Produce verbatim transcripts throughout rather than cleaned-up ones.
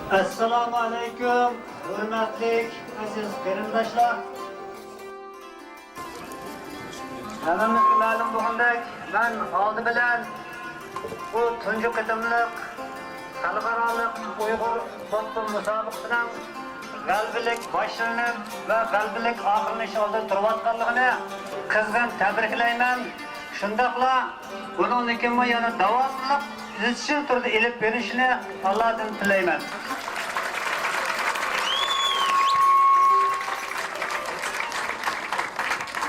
ئەسسالامۇ ئەلەيكۇم، ھۆرمەتلىك ئەزىز قېرىنداشلار! ھەممىمىزگە مەلۇم بولغاندەك، مەن ئالدى بىلەن بۇ تۇنجى قېتىملىق خەلقئارالىق ئۇيغۇر فوتبول مۇسابىقىسىنىڭ غەلىبىلىك باشلىنىپ ۋە غەلىبىلىك ئاخىرلىنىش ئالدىدا تۇرۇۋاتقانلىقىنى قىزغىن تەبرىكلەيمەن. شۇنداقلا بۇنىڭدىن كېيىنمۇ يەنە داۋاملىق ئىزچىل تۈردە ئېلىپ بېرىشىنى ئاللادىن تىلەيمەن.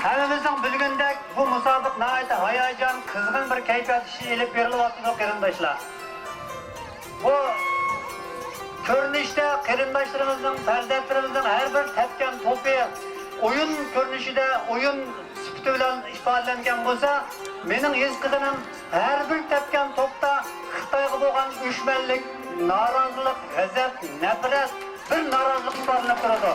ھەممىمىزنىڭ بىلگىنىدەك، بۇ مۇسابىقە ناھايىتى ھاياجان، قىزغىن بىر كەيپىيات ئىچىدە ئېلىپ بېرىلىۋاتىدۇ، قېرىنداشلار. بۇ كۆرۈنۈشتە قېرىنداشلىرىمىزنىڭ، پەرزەنتلىرىمىزنىڭ ھەر بىر تەپكەن توپى ئويۇن كۆرۈنۈشىدە، ئويۇن سۈپىتى بىلەن ئىپادىلەنگەن بولسا، مېنىڭ ھېس قىلغىنىم، ھەر بىر تەپكەن توپتا خىتايغا بولغان ئۆچمەنلىك، نارازىلىق، غەزەپ، نەپرەت، بىر نارازىلىق ئىپادىلىنىپ تۇرىدۇ.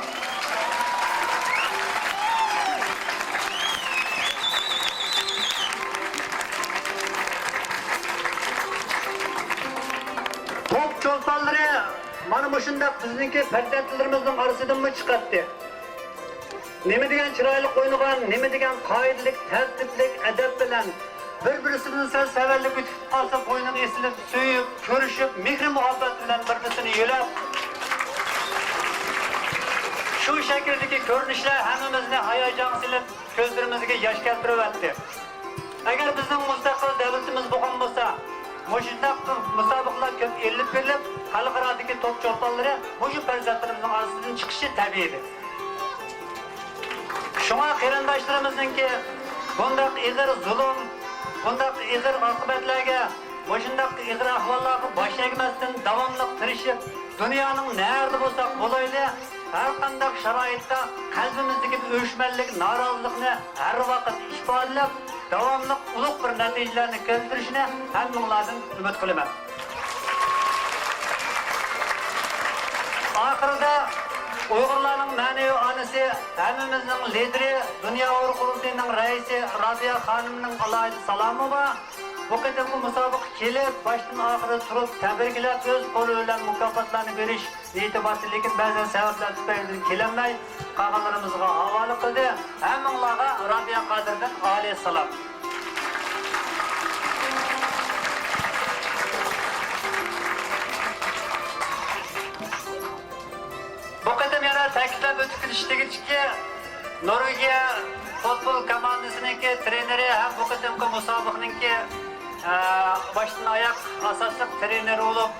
توپ چولپانلىرى مانا مۇشۇنداق بىزنىڭكى پەرزەنتلىرىمىزنىڭ ئارىسىدىنمۇ چىقاتتى. نېمە دېگەن چىرايلىق ئوينىغان، نېمە دېگەن قائىدىلىك، تەرتىپلىك، ئەدەپ بىلەن بىر-بىرسىدىن سەل سەۋەنلىك ئۆتۈپ قالسا، بوينىغا ئېسىلىپ، سۆيۈپ، كۆرۈشۈپ، مېھرى-مۇھەببەت بىلەن بىر-بىرسىنى يۆلەپ، شۇ شەكىلدىكى كۆرۈنۈشلەر ھەممىمىزنى ھاياجانغا سېلىپ، كۆزلىرىمىزگە ياش كەلتۈرۈۋەتتى. ئەگەر بىزنىڭ مۇستەقىل دۆلىتىمىز بولغان بولسا، مۇشۇنداق مۇسابىقىلەر كۆپ ئېلىپ بېرىلىپ، خەلقئارادىكى توپ چولپانلىرى مۇشۇ پەرزەنتلىرىمىزنىڭ ئارىسىدىن چىقىشى تەبىئىي ئىدى. شۇڭا قېرىنداشلىرىمىزنىڭكى بۇنداق ئېغىر زۇلۇم، بۇنداق ئېغىر ئاقىۋەتلەرگە، مۇشۇنداق ئېغىر ئەھۋاللارغا باش ئەگمەستىن، داۋاملىق تىرىشىپ، دۇنيانىڭ نەرىدە بولساق بولايلى، ھەر قانداق شارائىتتا قەلبىمىزدىكى ئۆچمەنلىك، نارازىلىقنى ھەر ۋاقىت ئىپادىلەپ، داۋاملىق ئۇلۇغ بىر نەتىجىلەرنى كەلتۈرۈشىنى ھەممىڭلاردىن ئۈمىد قىلىمەن. ئاخىرىدا ئۇيغۇرلارنىڭ مەنىۋى ئانىسى، ھەممىمىزنىڭ لىدىرى، دۇنيا ئۇيغۇر قۇرۇلتىيىنىڭ رەئىسى رابىيە خانىمنىڭ ئالاھىدە سالامى بار. بۇ قېتىمقى مۇسابىقىگە كېلىپ، باشتىن ئاخىرى تۇرۇپ تەبرىكلەپ، ئۆز قولى بىلەن مۇكاپاتلارنى بېرىش نىيىتى بار، لېكىن بەزەن سەۋەبلەر تۈپەيلىدىن كېلەلمەي قالغانلىرىمىزغا ھاۋالە قىلدى. ھەممىڭلارغا رابىيە قادىردىن ئالىي سالام. بۇ قېتىم يەنە تەكىتلەپ ئۆتۈپ كېتىش تېگىشلىككى، نورۋېگىيە فوتبول كوماندىسىنىڭكى ترېنېرى ھەم بۇ قېتىمقى مۇسابىقىنىڭكى، ئە، باشتىن ئاياق ئاساسلىق ترېنېرى بولۇپ،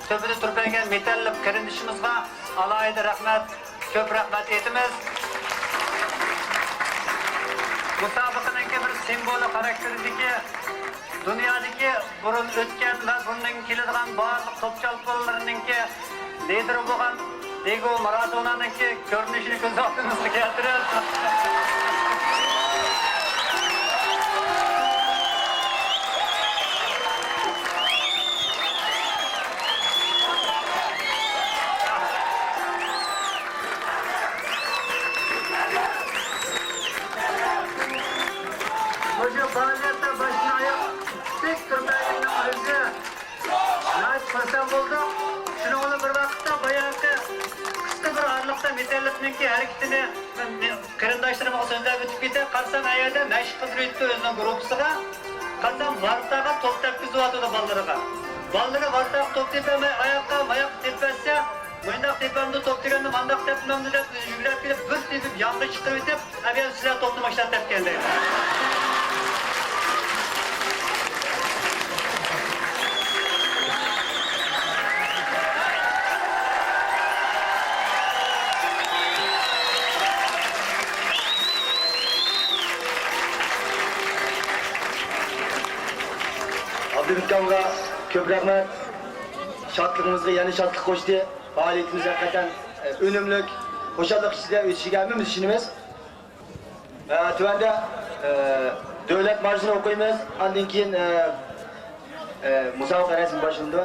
تۆپىدە تۇرۇپ بەرگەن مېتەللىك قېرىندىشىمىزغا ئالاھىدە رەھمەت، كۆپ رەھمەت ئېيتىمىز. مۇسابىقىنىڭكى بىر سىمۋولى خاراكتېرىدىكى، دۇنيادىكى بۇرۇن ئۆتكەن ۋە بۇرۇندىن كېلىدىغان بارلىق توپ چولپانلىرىنىڭكى لىدىرى بولغان دىيېگو مارادونانىڭكى كۆرۈنۈشىنى كۆز ئالدىمىزغا كەلتۈرۈپ، مۇشۇ پائالىيەتتە باشتىن ئاياغ تىك تۈرمەيلىكنىڭ ئۆزى ناھايىتى خۇرسەن بولدۇق. شۇنىڭ بىلەن بىر ۋاقىتتا، باياقى قىسقا بىر ئارىلىقتا مېتەللىكنىڭكى ھەرىكىتىنى قېرىنداشلىرىمغا سۆزلەپ ئۆتۈپ كېتەي. قارىسام، ئەيەردە مەشىق قىلدۇرۇۋېتىپتۇ ئۆزىنىڭ گۇرۇپپىسىغا. قارىسام، ۋارتاغا توپ تەپكۈزۈۋاتىدۇ بالىلىرىغا. بالىلىرى ۋارتاغا توپ تېپەلمەي، ئاياققا، ماياققا تېپىۋەتسە، مۇنداق تېپەمدۇ، توپ دېگەندە مانداق تېپىمەمدۇ دەپ، ئۆزى يۈگرەپ كېلىپ، بىر تېپىپ، يانغا چىقىرىۋېتىپ، ئەبى سىلەر توپنى ماشۇنداق تەپكەن دەيدۇ. ئابدۇبېكامغا كۆپ رەھمەت. شادلىقىمىزغا يەنە شادلىق قوشتى. پائالىيىتىمىز ھەقىقەتەن، ئە، ئۈنۈملۈك، خۇشاللىق ئىچىدە ئۆتۈشىگە ھەممىمىز ئىشىنىمىز. ئە، تۆۋەندە، ئە، دۆلەت مارشىنى ئوقۇيمىز. ئاندىن كېيىن، ئە، ئە، مۇسابىقە رەسمىي باشلىنىدۇ.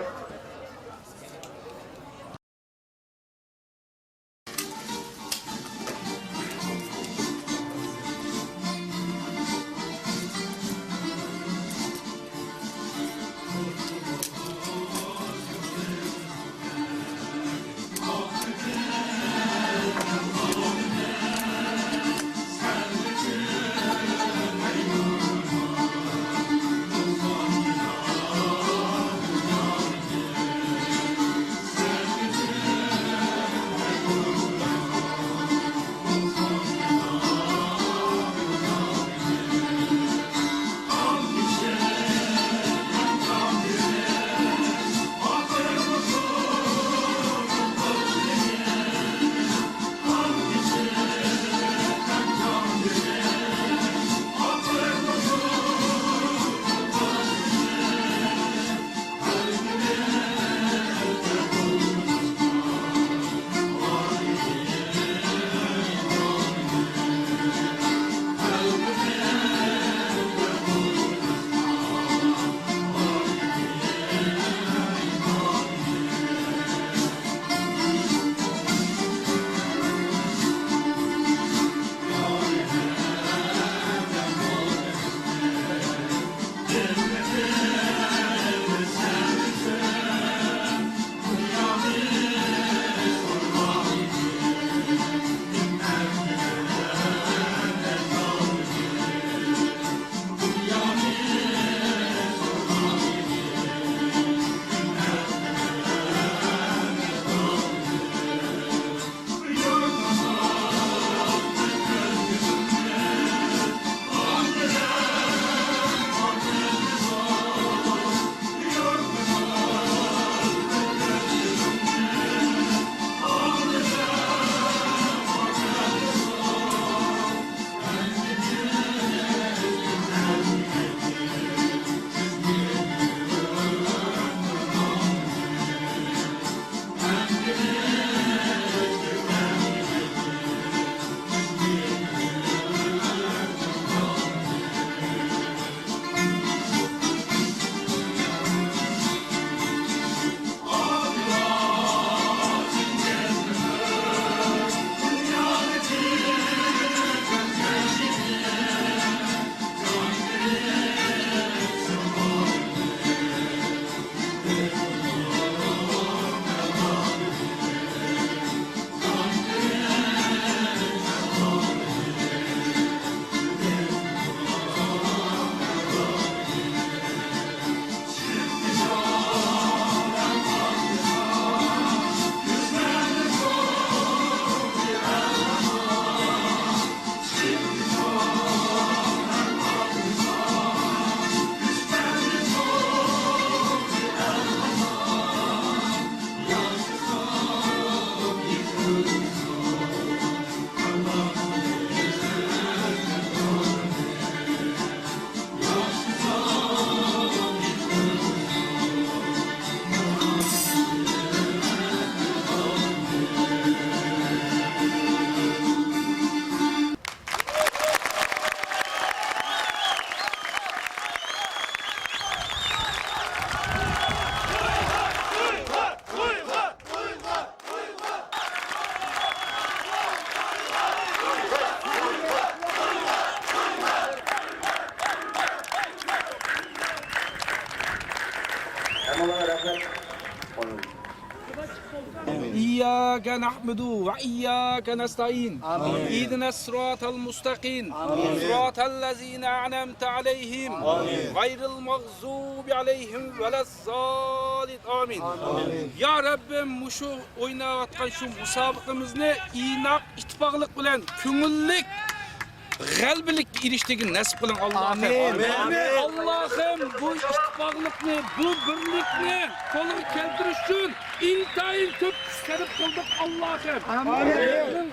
ھەممىڭلارغا رەھمەت. إياك نعبد وإياك نستعين. آمين. اهدنا الصراط المستقيم. آمين. صراط الذين أنعمت عليهم. آمين. غير المغضوب عليهم ولا الضالين. آمين. آمين. يا رەببىم، مۇشۇ ئويناۋاتقان شۇ مۇسابىقىمىزنى ئىناق، ئىتتىپاقلىق بىلەن كۆڭۈللۈك غەلىبىلىككە ئېرىشىشىگە نەسىپ قىلىڭ، ئاللاھىم. ئامىن. ئاللاھىم، بۇ ئىتتىپاقلىقنى، بۇ بىرلىكنى قولغا كەلتۈرۈش ئۈچۈن ئىنتايىن كۆپ كۈچ سەرپ قىلدۇق، ئاللاھىم. ئامىن.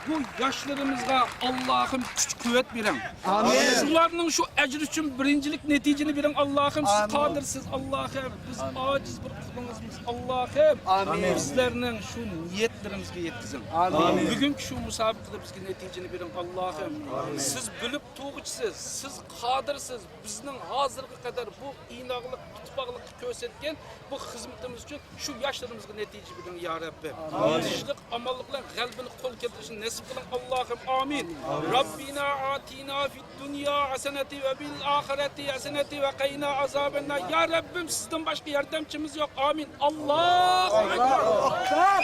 بۇ ياشلىرىمىزغا ئاللاھىم كۈچ-قۇۋۋەت بېرىڭ. ئامىن. شۇلارنىڭ شۇ ئەجرى ئۈچۈن بىرىنچىلىك نەتىجىنى بېرىڭ ئاللاھىم. سىز ئامىن. قادىرسىز ئاللاھىم. بىز ئامىن. ئاجىز بىر قۇلىڭىزمىز ئاللاھىم. ئامىن. بىزلەرنىڭ شۇ نىيەتلىرىمىزگە يەتكۈزۈڭ. ئامىن. بۈگۈنكى شۇ مۇسابىقىدە بىزگە نەتىجىنى بېرىڭ ئاللاھىم. ئامىن. سىز بىلىپ تۇرغۇچىسىز، سىز قادىرسىز. بىزنىڭ ھازىرغا قەدەر بۇ ئىناقلىق، ئىتتىپاقلىقنى كۆرسەتكەن بۇ خىزمىتىمىز ئۈچۈن شۇ ياشلىرىمىزغا نەتىجە بېرىڭ يا رەببىم. ئامىن. تىنچلىق، ئامانلىق بىلەن غەلىبىنى قول كەلتۈرۈشنى نېسىپ قىلىڭ ئاللاھىم. ئامىن. ئامىن. رەببىنا ئاتىنا فىد دۇنيا ھەسەنەتى ۋە بىل ئاخىرەتى ھەسەنەتى ۋە قىنا ئازابەننار. يا رەببىم، سىزدىن باشقا ياردەمچىمىز يوق. ئامىن. ئاللاھۇ ئەكبەر.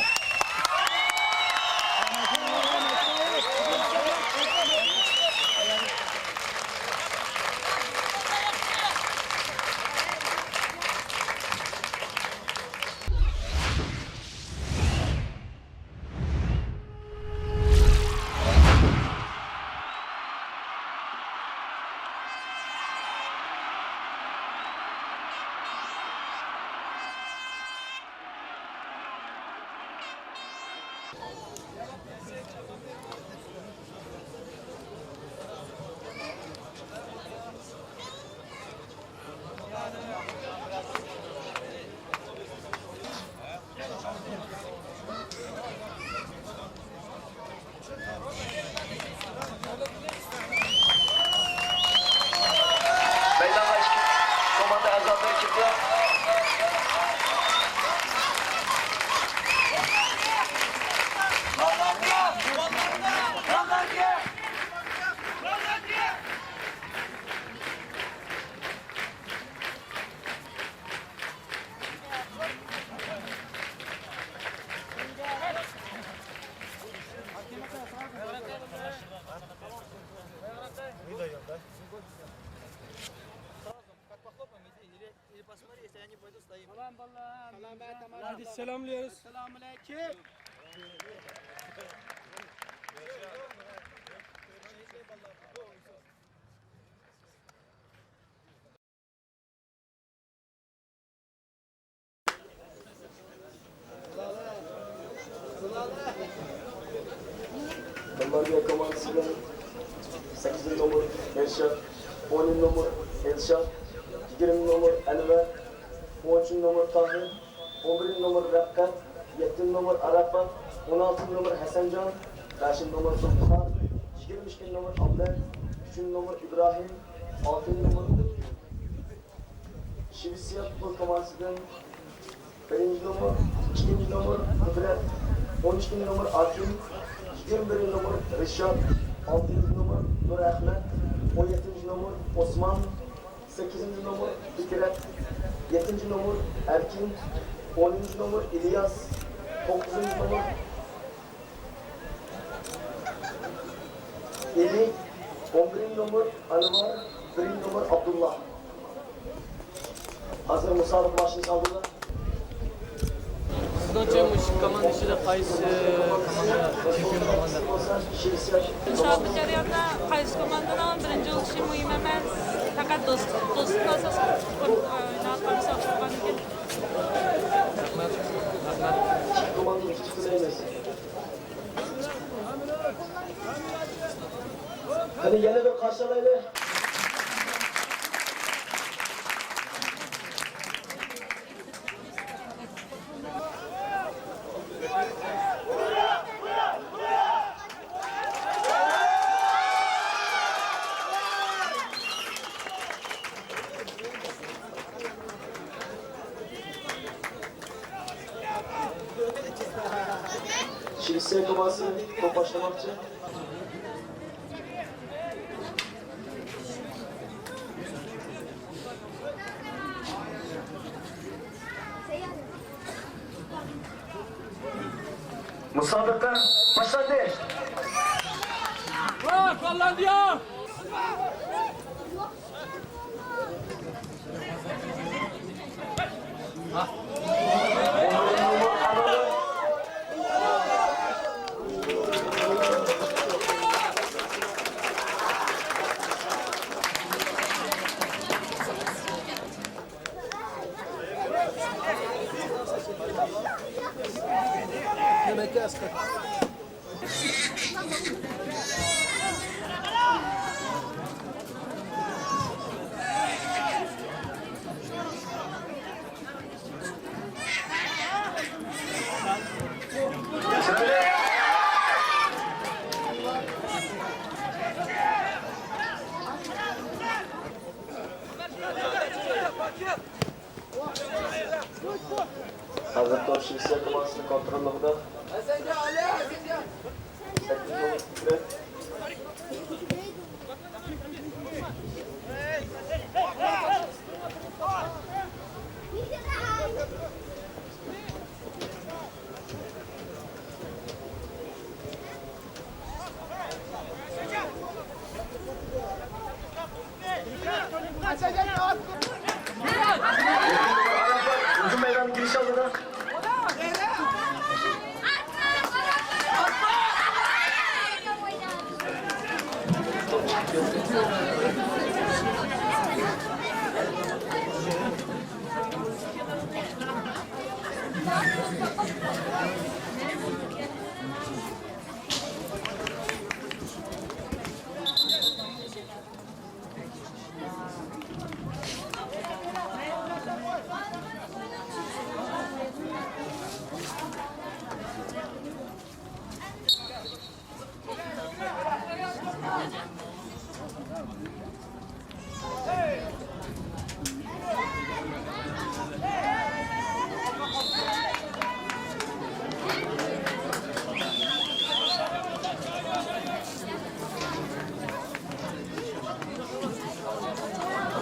مەيدانغا ئىككى كوماندا ئەزالىرى كىردى. Как похлопаем, иди, или, или посмотри, если они пойдут, стоим. Салам, балалар. Салам, Әмин. Hadi selamlıyoruz. Selamun aleyküm. باللاردىيا كوماندىسىدىن سەككىزىنچى نومۇر ئېلشات، ئونىنچى نومۇر ئېلشات، يىگىرمىنچى نومۇر ئەنۋەر، ئون ئۈچىنچى نومۇر تاھىر، ئون بىرىنچى نومۇر رەپقەت، يەتتىنچى نومۇر ئاراپات، ئون ئالتىنچى نومۇر ھەسەنجان، بەشىنچى نومۇر زۇلپىقار، يىگىرمە ئىككىنچى نومۇر ئابلەت، ئۈچىنچى نومۇر ئىبراھىم، ئالتىنچى نومۇر لۇتپى. شىۋېتسىيە پۇتبول كوماندىسىدىن بىرىنچى نومۇر، ئىككىنچى نومۇر قۇدرەت، ئون ئىككىنچى نومۇر ئاكىم، يىگىرمە بىرىنچى نومۇر رىشات، ئالتىنچى نومۇر نۇرئەخمەت، ئون يەتتىنچى نومۇر ئوسمان، سەككىزىنچى نومۇر بېكرەت، يەتتىنچى نومۇر ئەركىن، ئونىنچى نومۇر ئىلياس، توققۇزىنچى نومۇر ئېلى، ئون بىرىنچى نومۇر ئەنۋەر، بىرىنچى نومۇر ئابدۇللا. ھازىر مۇسابىقە ماشىنىسى ئالدىدا. سىزنىڭچە مۇشۇ كوماندا ئىچىدە قايسى كوماندا چېمپىيون بولغان دەپ؟ مۇسابىقە جەريانىدا قايسى كوماندىنىڭ بىرىنچى بولۇشى مۇھىم ئەمەس. پەقەت دوستلۇق، دوستلۇقنى ئاساس قىلىپ ئويناۋاتقان مۇسابىقە بولغاندىكىن. رەھمەت، رەھمەت. كوماندىنى كۈتۈپ تۇرىمىز. قېنى، يەنە بىر قارشى ئالايلى. شىۋېتسىيە كوماندىسى توپ باشلىماقچى. مۇسابىقە باشلاندى. ۋاي، گوللاندىيە! ھازىر توپ شىۋېتسىيە كوماندىسىنىڭ كونتروللۇقىدا. ھۇجۇم مەيدانىغا كىرىش ئالدىدا.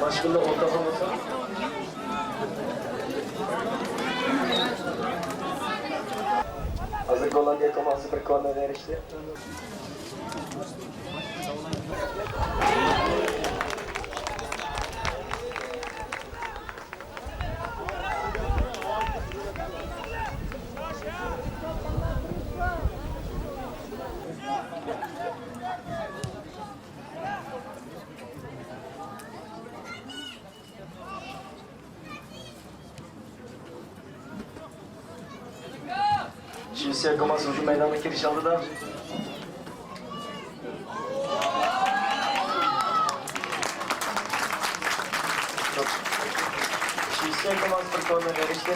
ماشىنىدا ئولتۇرغان بولسا. ھازىر گوللاندىيە كوماندىسى بىر كورنېرغا ئېرىشتى. شىۋېتسىيە كوماندىسى ھۇجۇم مەيدانىغا كىرىش ئالدىدا. شىۋېتسىيە كوماندىسى بىر كورنېرغا ئېرىشتى.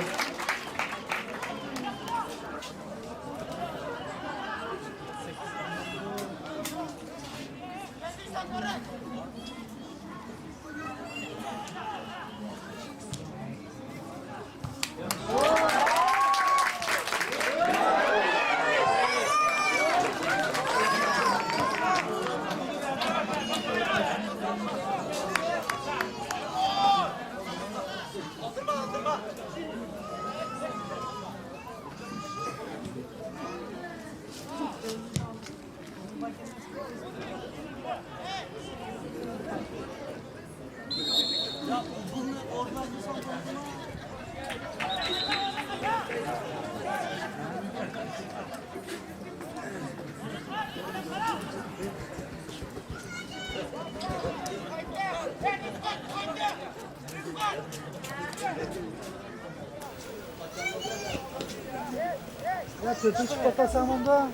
يا، تۆتىنچى قاتا سامان بار.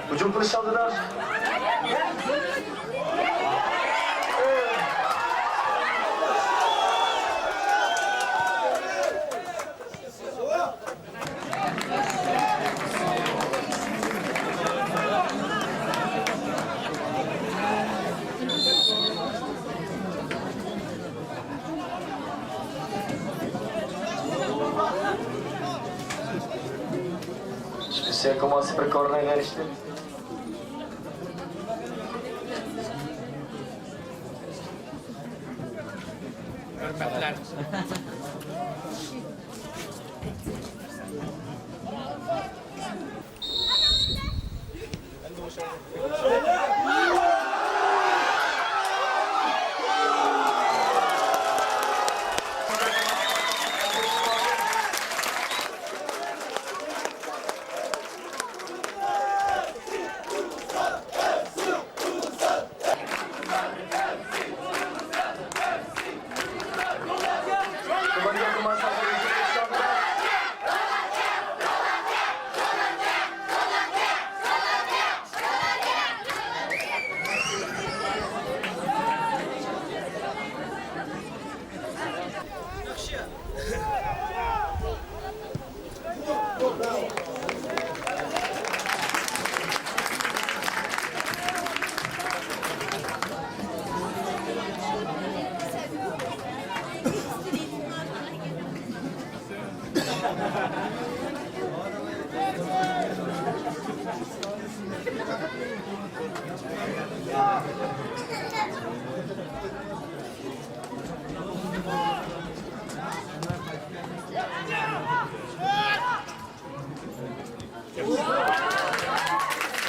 ھۇجۇم قىلىش ئالدىدا. شىۋېتسىيە كوماندىسى بىر كورنېرغا ئېرىشتى. ھۆرمەتلەر.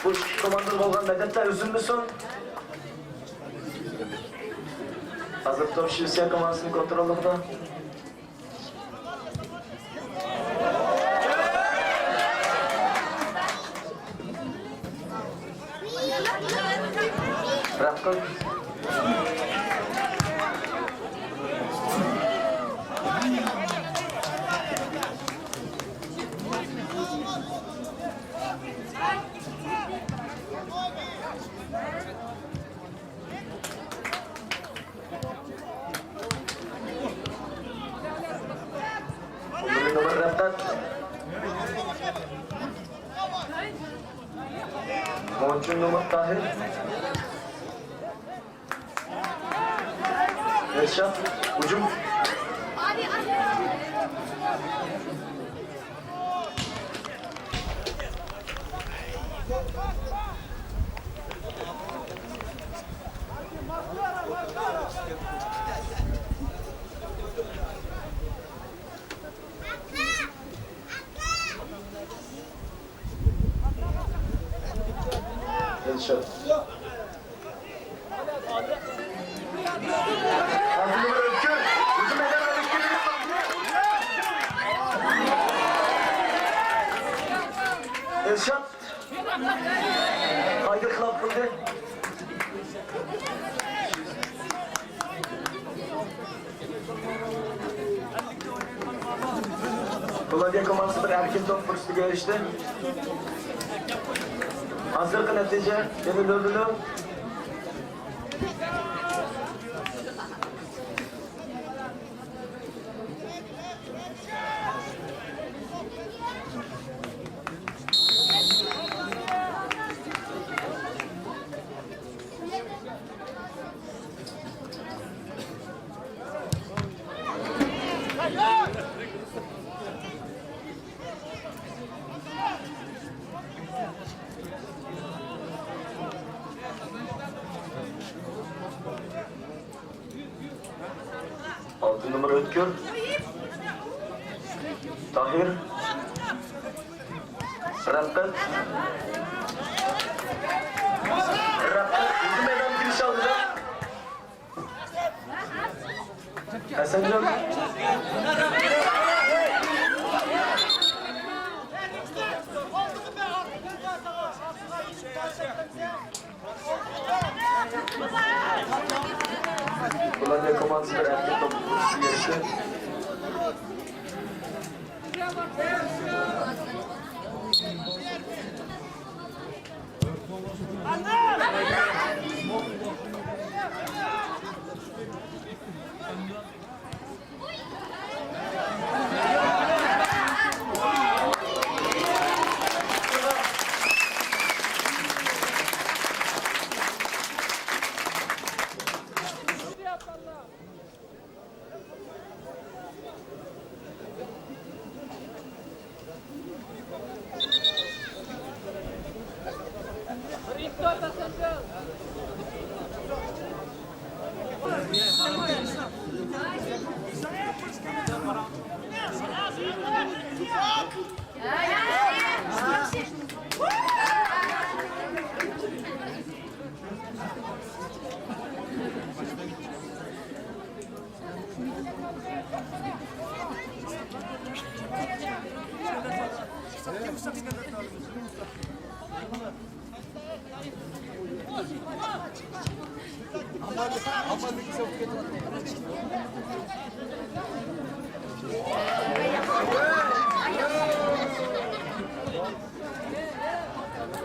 بۇ ئىككى كوماندىدىن بولغان مەدەتلەر ئۈزۈلمىسۇن. ھازىر توپ شىۋېتسىيە كوماندىسىنىڭ كونتروللۇقىدا. رەھمەت. نومۇر رەھمەت. ئون ئۈچىنچى نومۇر تاھىر. ئېرشات، ھۇجۇم. ئېرشات. ئېرشات. قائىدىگە خىلاپ قىلدى. گوللاندىيە كوماندىسى بىر ئەركىن توپ پۇرسىتىگە ئېرىشتى. ھازىرقى نەتىجە يەنە نۆل نۆل. ئالتە نومۇر ئۆتكۈر. تاھىر. رەھمەت. رەھمەت. بىزنىڭ مەيدانغا كىرىش ئالدىدا. ھەسەنجان. گوللاندىيە كوماندىسى بىر ئەركىن توپ ئېرىشتى.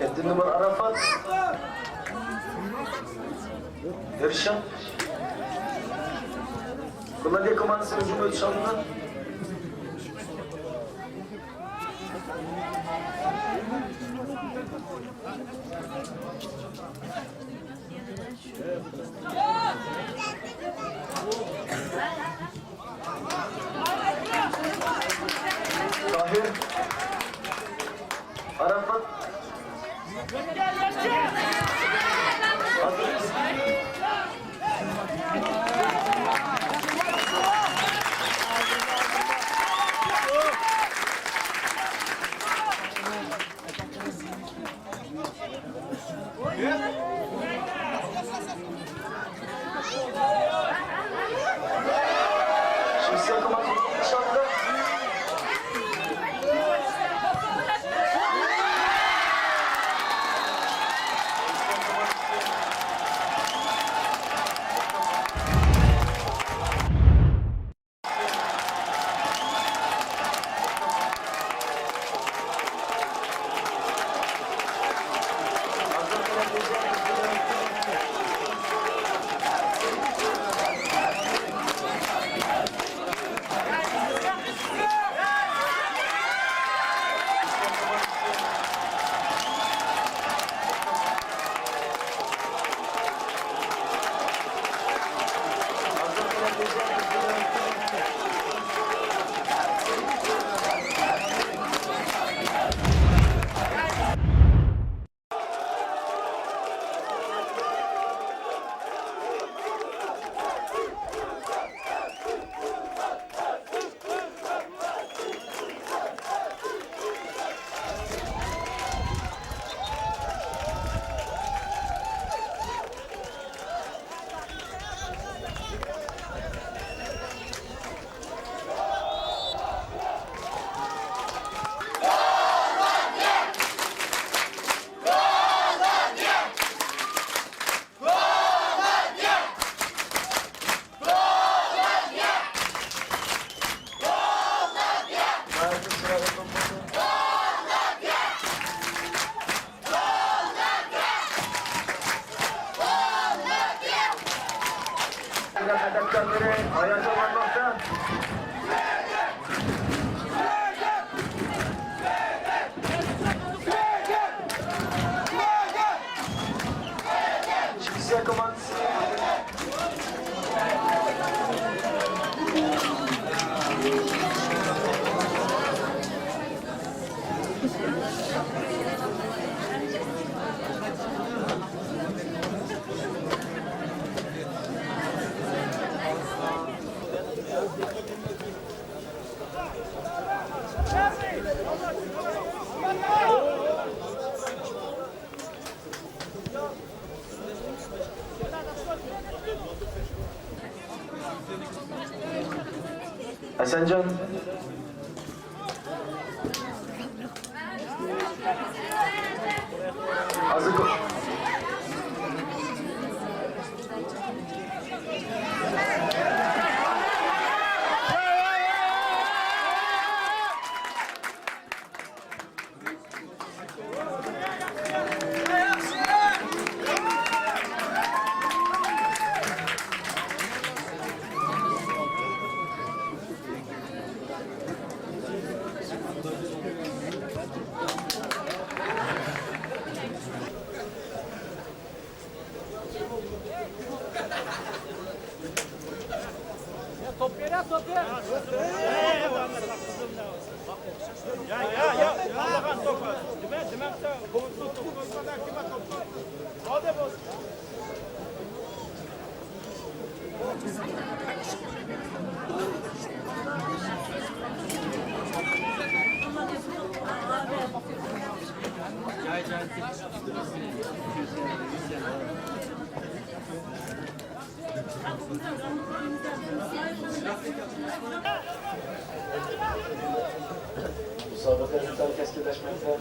يەتتىنچى نومۇر ئاراپات. ئېرىشىڭ. گوللاندىيە كوماندىسى ھۇجۇم ئۆتۈش ئالدىدا. تاھىر. ئاراپات. ئەدەپدارلىرى ھاياجانلانماقتا. چىكىسىيا كوماندىسى. ھەسەنجان. ھازىر. Top yere, top yere. Ya, ya, ya. Allah'ın topu. Dime, dime. Hadi bu. Müsabaka imkanı keskinleşmekte.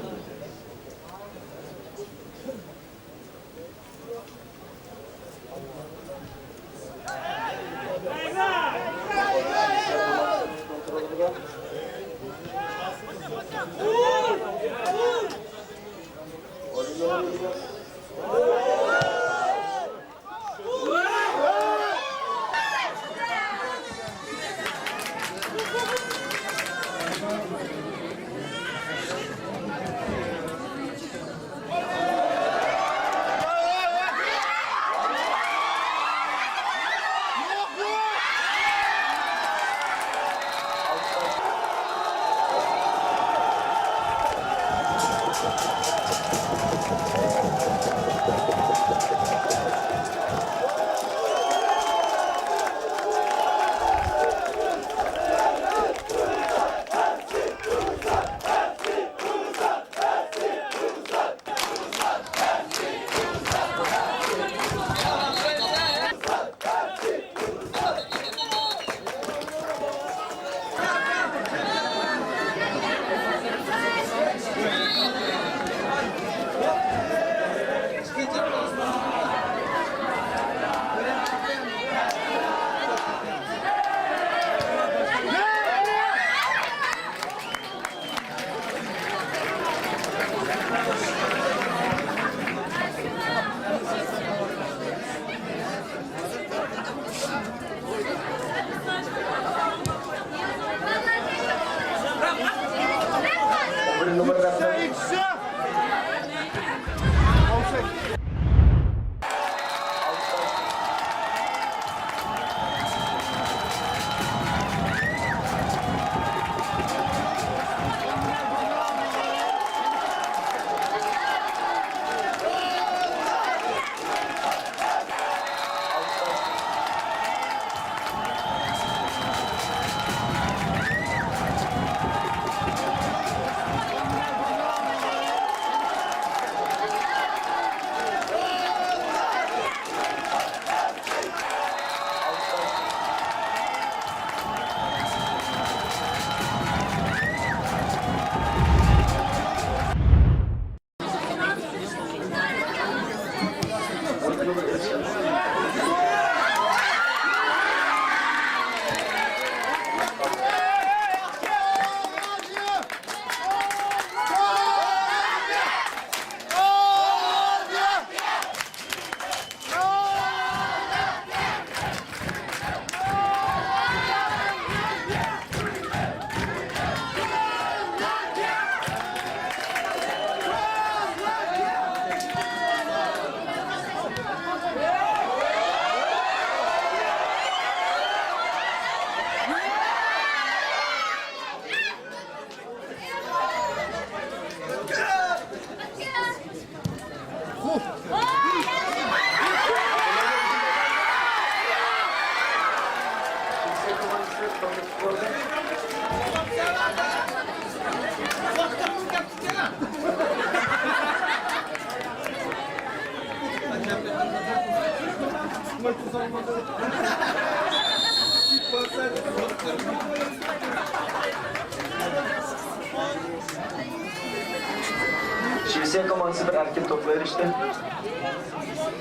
شىۋېتسىيە كوماندىسى بىر ئەركىن توپقا ئېرىشتى.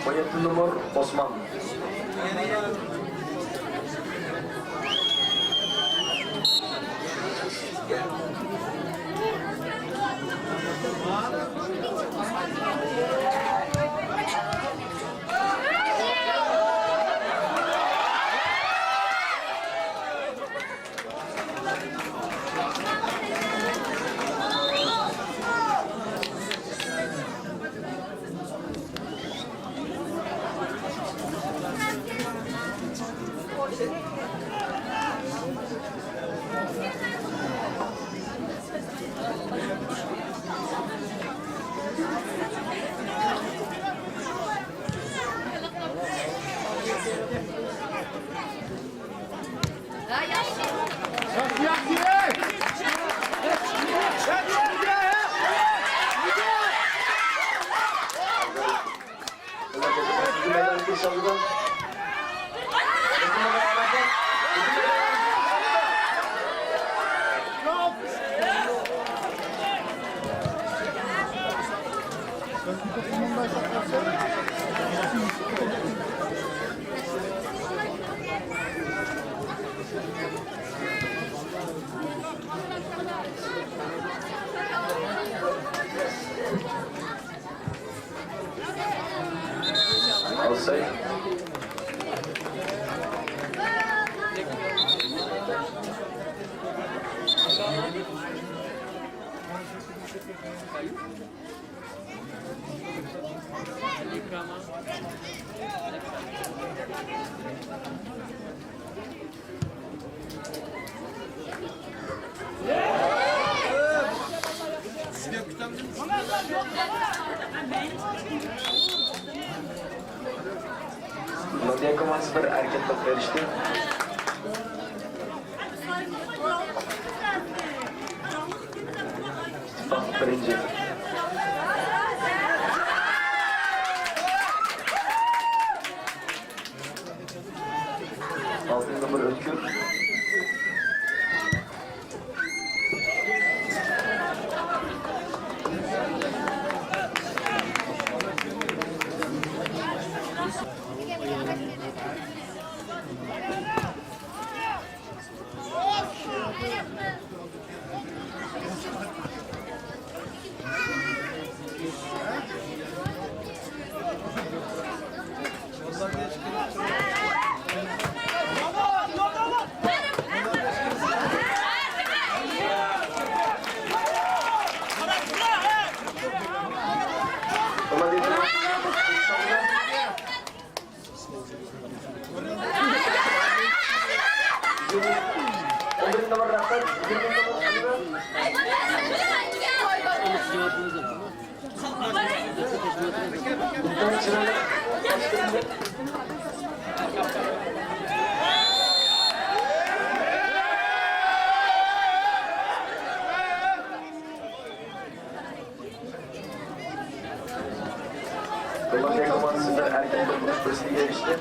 ئون يەتتە نومۇر ئوسمان. لودىيە كوماندىسى بىر ئەركىن توپقا ئېرىشتى. ئىتتىپاق بىرىنچى. ئالتىنچى نومۇر ئۆتكۈر. كولومبىيە كوماندىسى بىر ئەركىن توپنى ئۆزىگە ئېرىشتى.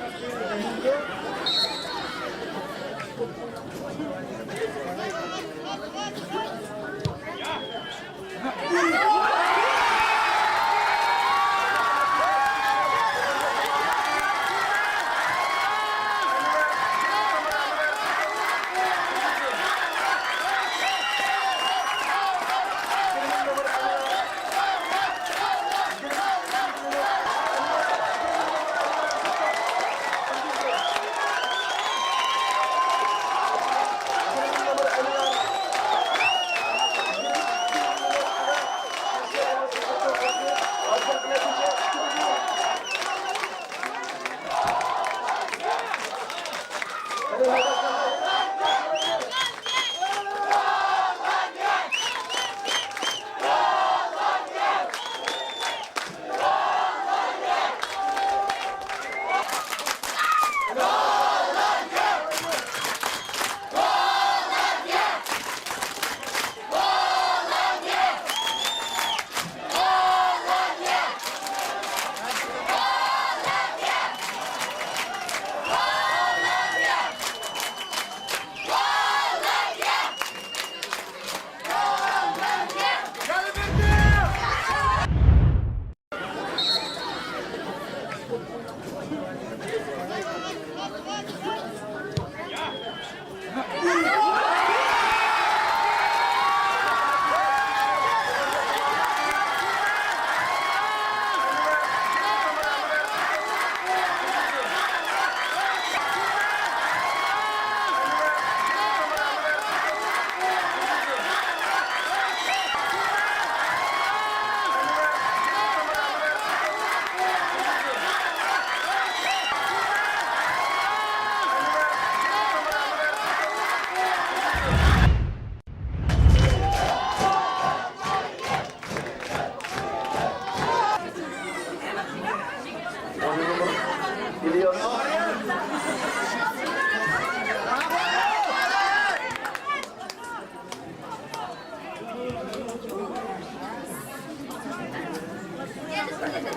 ئىككى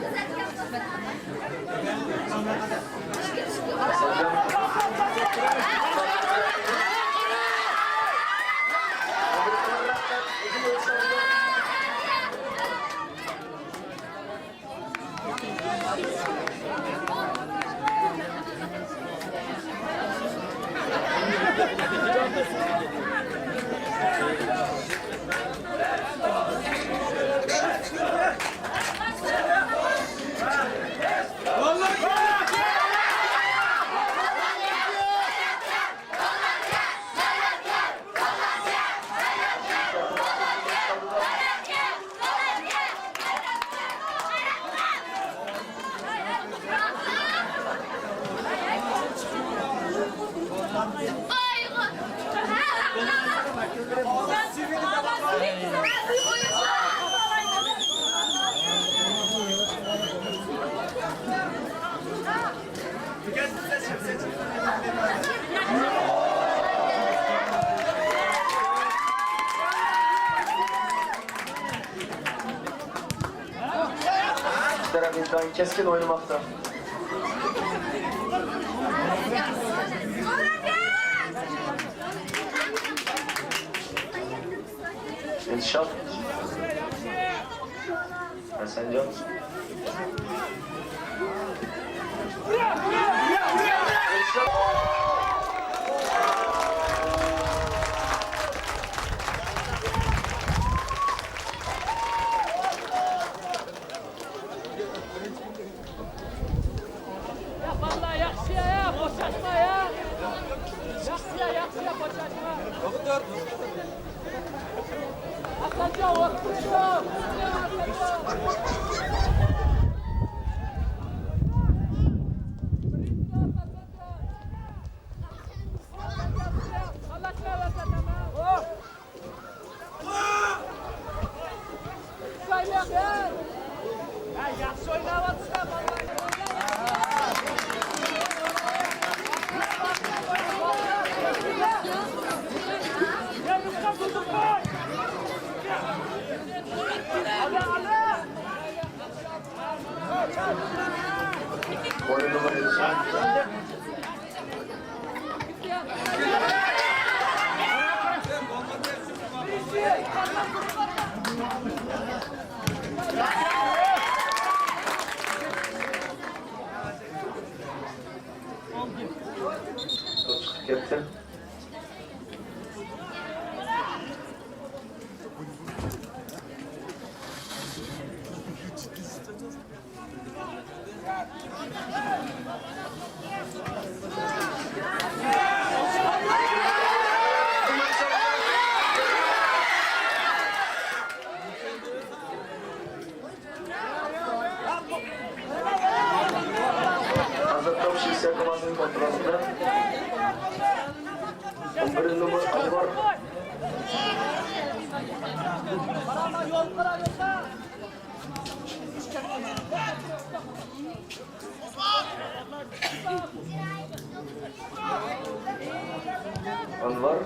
تەرەپ ئىنتايىن كەسكىن ئوينىماقتا. ئىلشات. ھەسەنجان. يا باللا، ياخشى يا، بوشاشما يا. ياخشى يا، ياخشى يا، بوشاشما. ئاسانجان، ۋاقىت بېرىدۇ. توپ چىقىپ كەتتى. ھازىر توپ شىۋېتسىيە كوماندىسىنىڭ كونترولىدا. ئون بىرىنچى نومۇر ئەنۋەر. ئەنۋەر.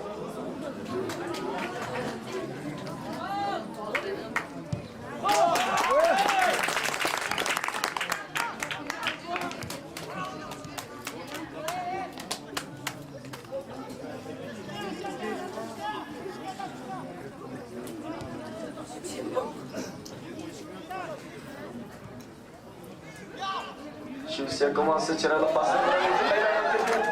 شىۋېتسىيە كوماندىسى چىرايلىق پاسنى بىلەن يېتىپ مەيدانغا كىردى.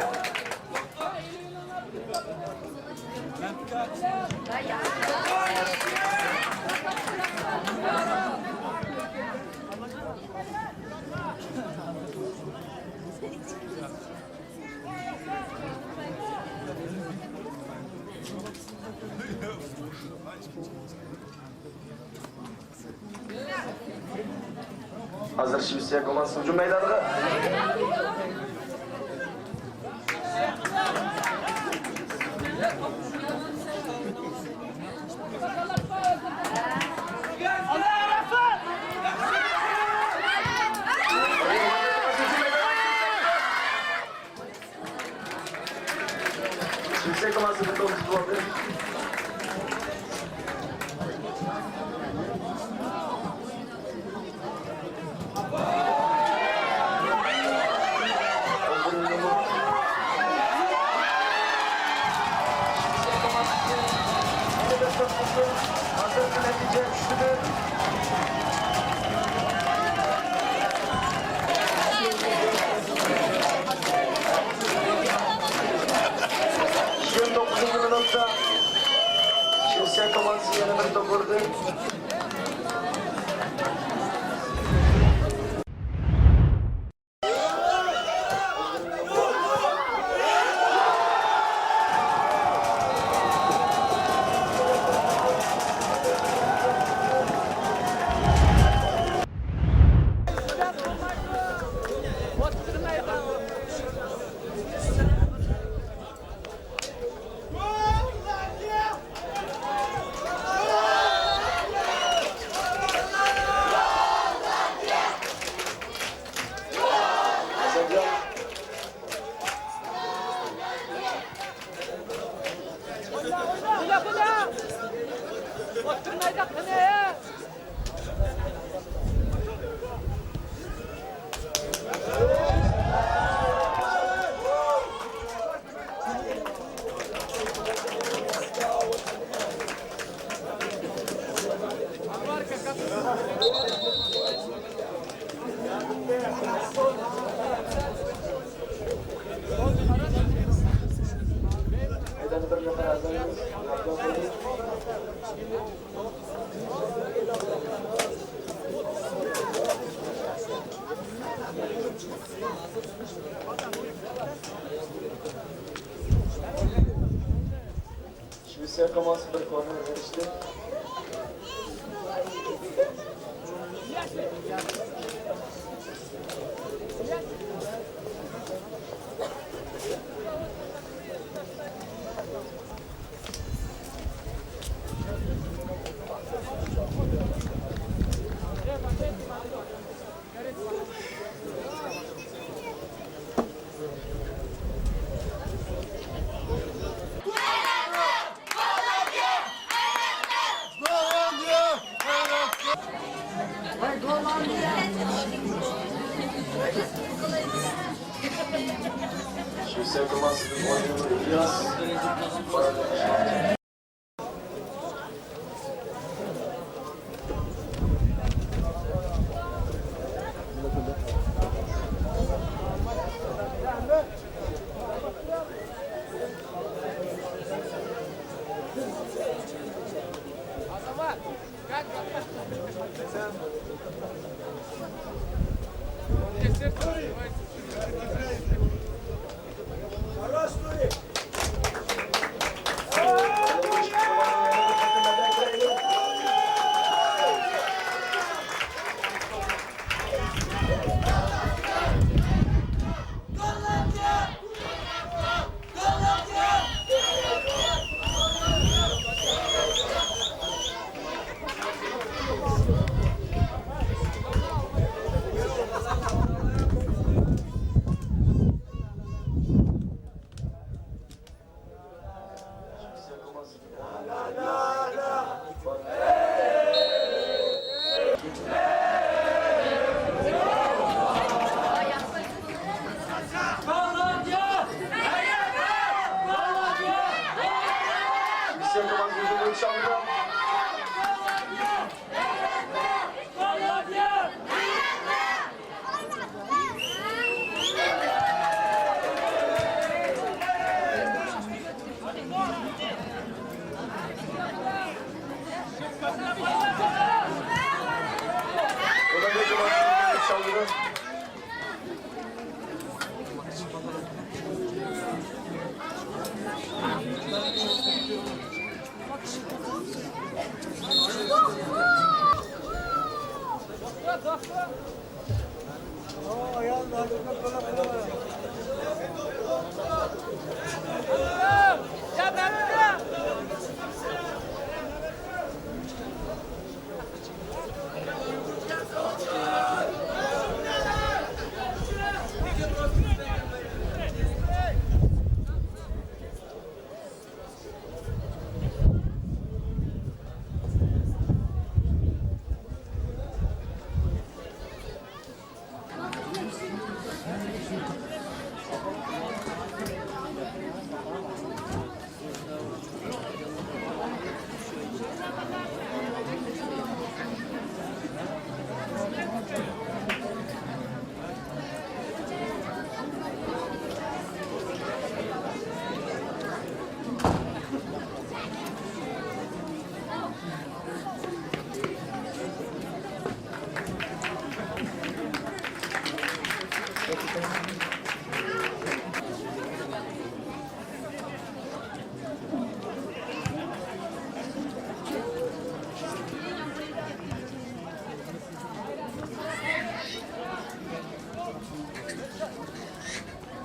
ھازىر شىۋېتسىيە كوماندىسى ھۇجۇم مەيدانىغا. شىۋېتسىيە كوماندىسى بىر توپ تۇتۇپ ئالدى. Yigirma to'qqizinchi minutda Shvetsiya komandasi yana bir to'p urdi. Shvetsiya komandası bir korner erişti. Shvetsiya komandasınıñ oyuncusı İlyas.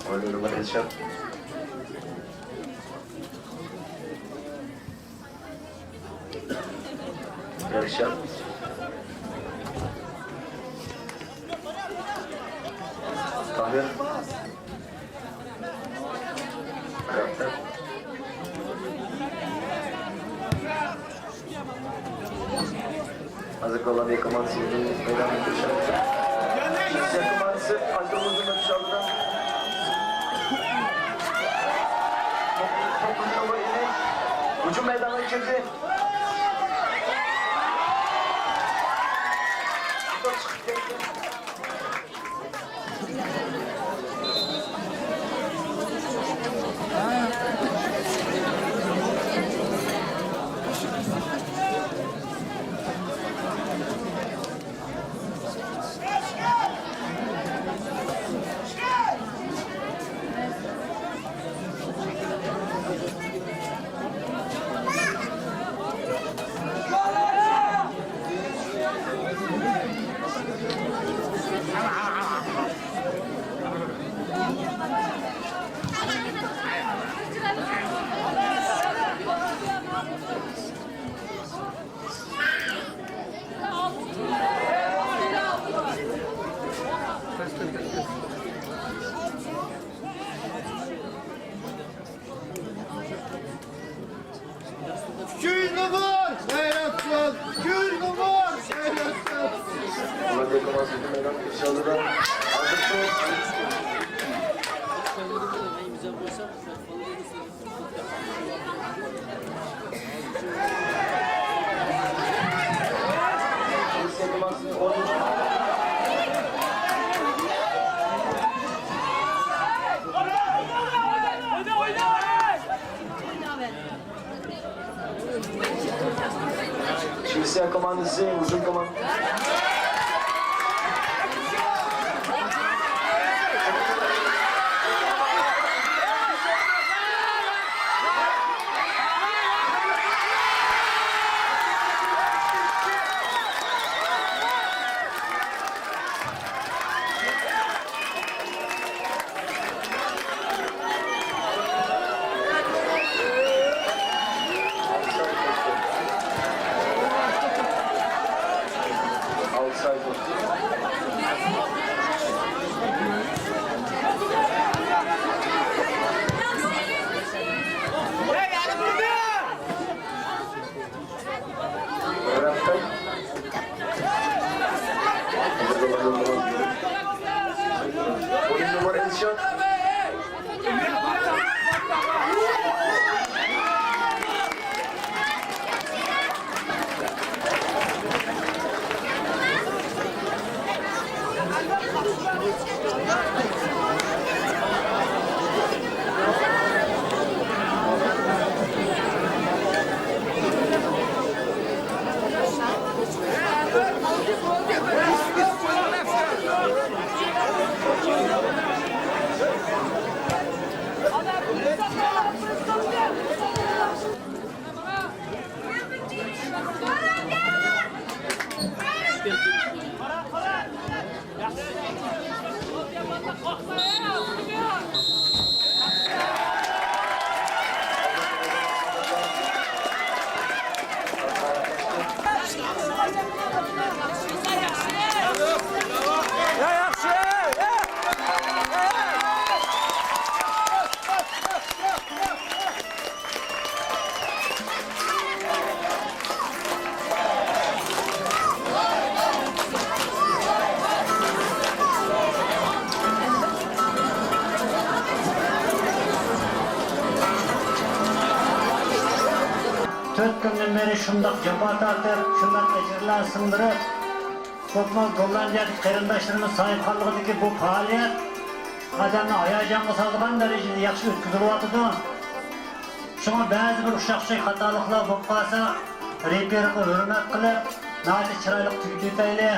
ئورنى نومۇر ئىلشات. ئىلشات. تاھىر. ھازىر كولومبىيە كوماندىسى مەيدانغا كىرىشىدۇ. روسىيە كوماندىسى ئايتۇرغۇزنى ئۆتۈش ئالدىدا. توپنى ئۇلىدى. ھۇجۇم مەيدانىغا كىردى. توپ چىقىپ كەتتى. ئۈچ يۈز نومۇر، غەيرەت قىل! ئۈچ يۈز نومۇر، غەيرەت قىل! Şemsiye komandası, uzun komandası. تۆت كۈندىن بېرى شۇنداق جاپا تارتىپ، شۇنداق ئەجىرلەر سىڭدۈرۈپ، بولۇپمۇ گوللاندىيەدىكى قېرىنداشلىرىمىز ساھىبخانلىقىدىكى بۇ پائالىيەت ئادەمنى ھاياجانغا سالىدىغان دەرىجىدە ياخشى ئۆتكۈزۈلۈۋاتىدۇ. شۇڭا بەزى بىر ئۇششاق-چۈششەك خاتالىقلار بولۇپ قالسا، رېپېرغا ھۆرمەت قىلىپ، ناھايىتى چىرايلىق تۈگىتىۋېتەيلى.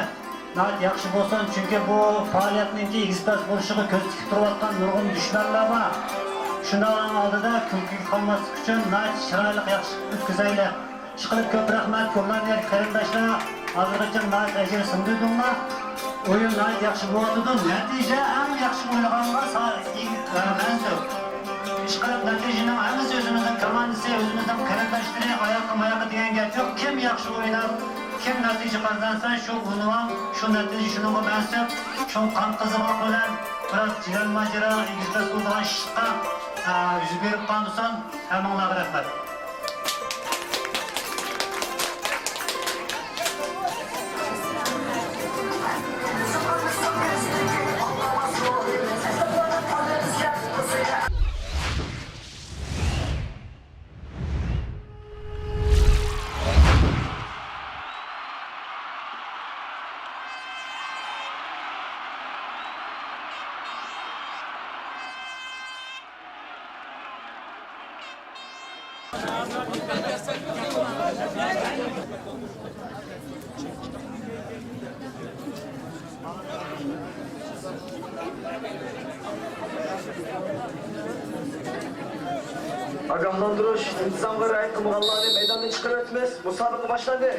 ناھايىتى ياخشى بولسۇن، چۈنكى بۇ پائالىيەتنىڭكى ئېگىز-پەس بولۇشىغا كۆز تىكىپ تۇرۇۋاتقان نۇرغۇن دۈشمەنلەر بار. شۇنداقلارنىڭ ئالدىدا كۈلكىگە قالماسلىق ئۈچۈن ناھايىتى چىرايلىق، ياخشى ئۆتكۈزەيلى. ئىشقىلىپ كۆپ رەھمەت، گوللاندىيەلىك قېرىنداشلار. ھازىرغىچە ناھايىتى ئەجىر سىڭدۈردۈڭلار. ئويۇن ناھايىتى ياخشى بولۇۋاتىدۇ. نەتىجە ئەڭ ياخشى ئوينىغانغا سا-، ئىگ-، ئە، مەنسۇپ. ئىشقىلىپ، نەتىجىنىڭ ھەممىسى ئۆزىمىزنىڭ كوماندىسى، ئۆزىمىزنىڭ قېرىنداشلىرى، ئاياققا ماياققا دېگەن گەپ يوق. كىم ياخشى ئويناپ، كىم نەتىجە قازانسا، شۇ ئۇنۋان، شۇ نەتىجە شۇنىڭغا مەنسۇپ. شۇڭا قان قىزىقلىق بىلەن بىراز جىدەل ماجىرا، ئېگىز-پەس بولىدىغان ئىشقا، ئە، يۈز بېرىپ قالمىسۇن. ھەممىڭلارغا رەھمەت. ئاگاھلاندۇرۇش، ئىنتىزامغا رىئايە قىلمىغانلارنى مەيداندىن چىقىرىۋەتىمىز. مۇسابىقە باشلاندى.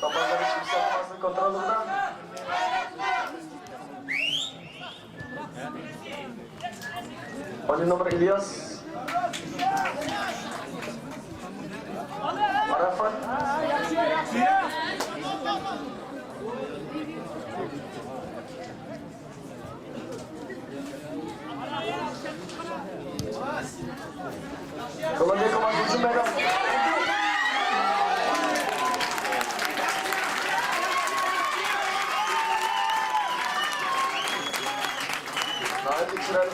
Toparlar için savunmasını kontrol edin. On nomer İlyas. Arafat. Kolay gelsin, hücum beyler. Gayet iyi süreler.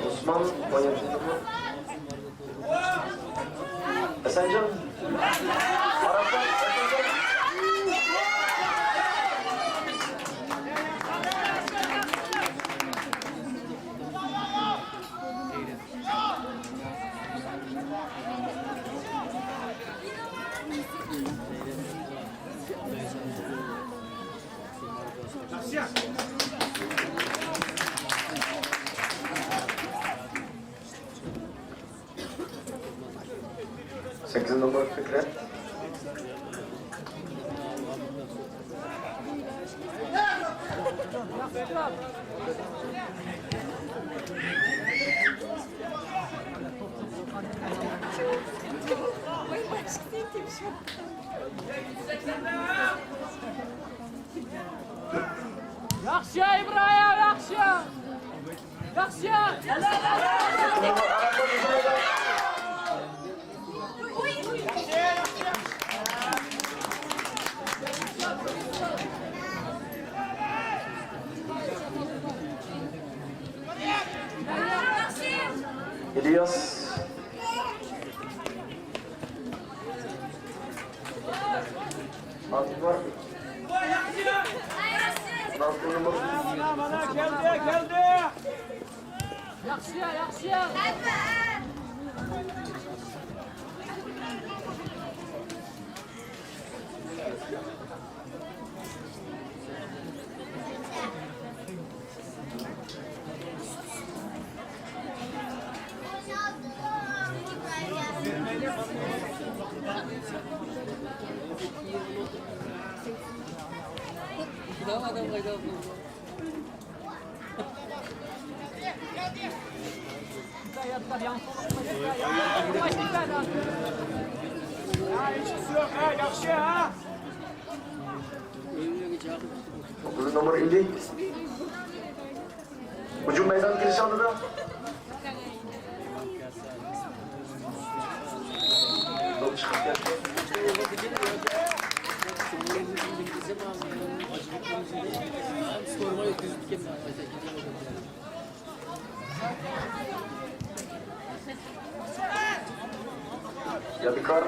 Osman, Hasancan. Hasancan. Sekiz numara Fikret. ياخشى، ئىبراھىم، ياخشى. ياخشى. İlyas. Altı var. Altı numara. Mana, mana, keldi, keldi. ياخشى، ياخشى. To'qqizinchi nomer Illi. Hücum maydonga kirish oldi. Top chiqib ketdi. Yodgor.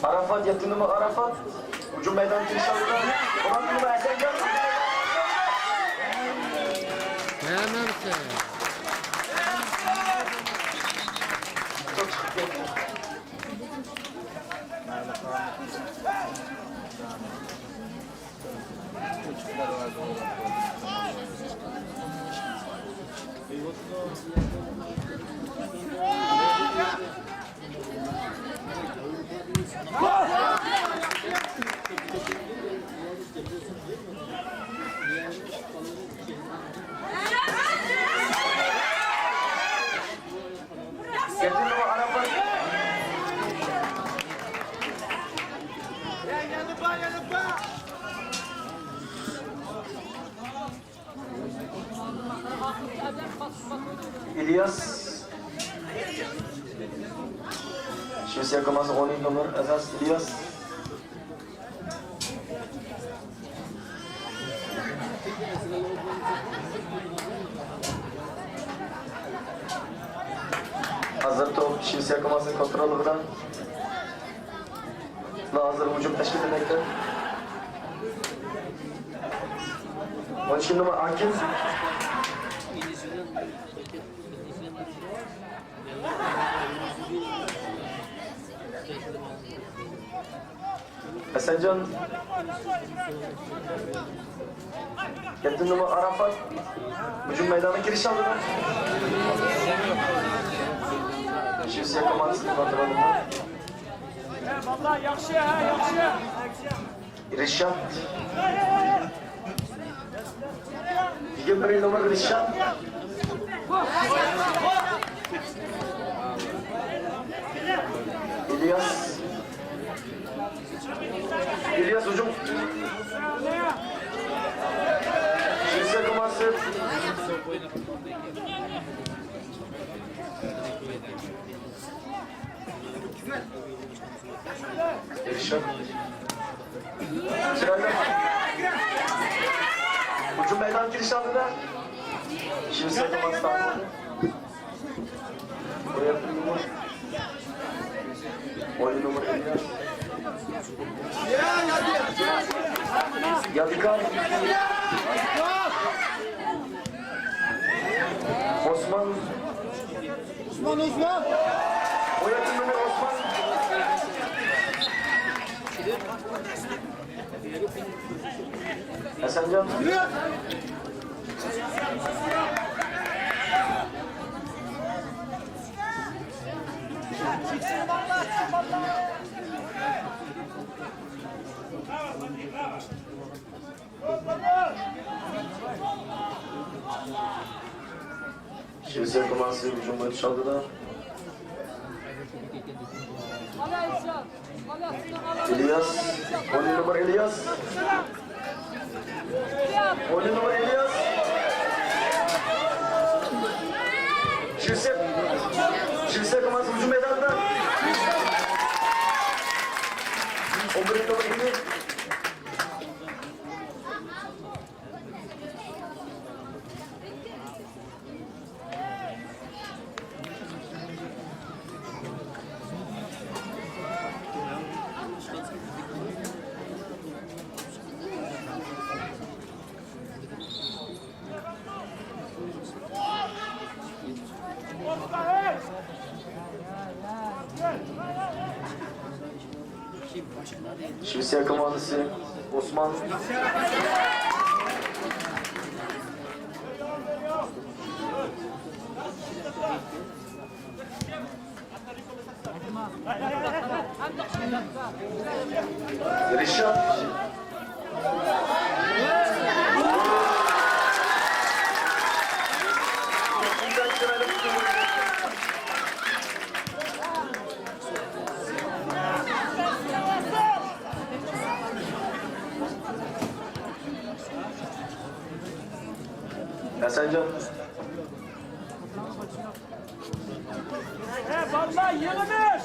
Arafat, yettinchi nomer Arafat. Hücum maydonga kirish oldi. Hasanjon. Hemen sen. İlyas. Şvesiya komandası on nomer Azaz İlyas. Hazır top Şvesiya komandası kontrolunda. Hazır hücum teşkil etmekte. On iki numara Akif. Hasanjon. Yettinchi nomer Arafat. Hücum maydonına kirish oldi. Şvesiya komandasını kontrolünde. Vallahi yaxshi, ha, yaxshi. Rishad. Yigirma birinchi nomer Rishad. İlyas. İlyas hücum. Şvesiya komandası. Erişim. Hücum maydonına kirish oldi. Şimdi Serkan Aslan. Oyun numara. Oyun numara. Yadigar. Osman. Osman, Osman. Oyatın Mehmet Osman. Hasancan. Şemsiye komandası hücum boyunca çaldı da. İlyas, on numara İlyas. On numara İlyas. Şemsiye, Şemsiye komandası hücum meydanında. On bir numara İlyas. Şemsiye komandası Osman. رىشات. ھەسەنجان. ئە، بالىلار، يېڭىمىز!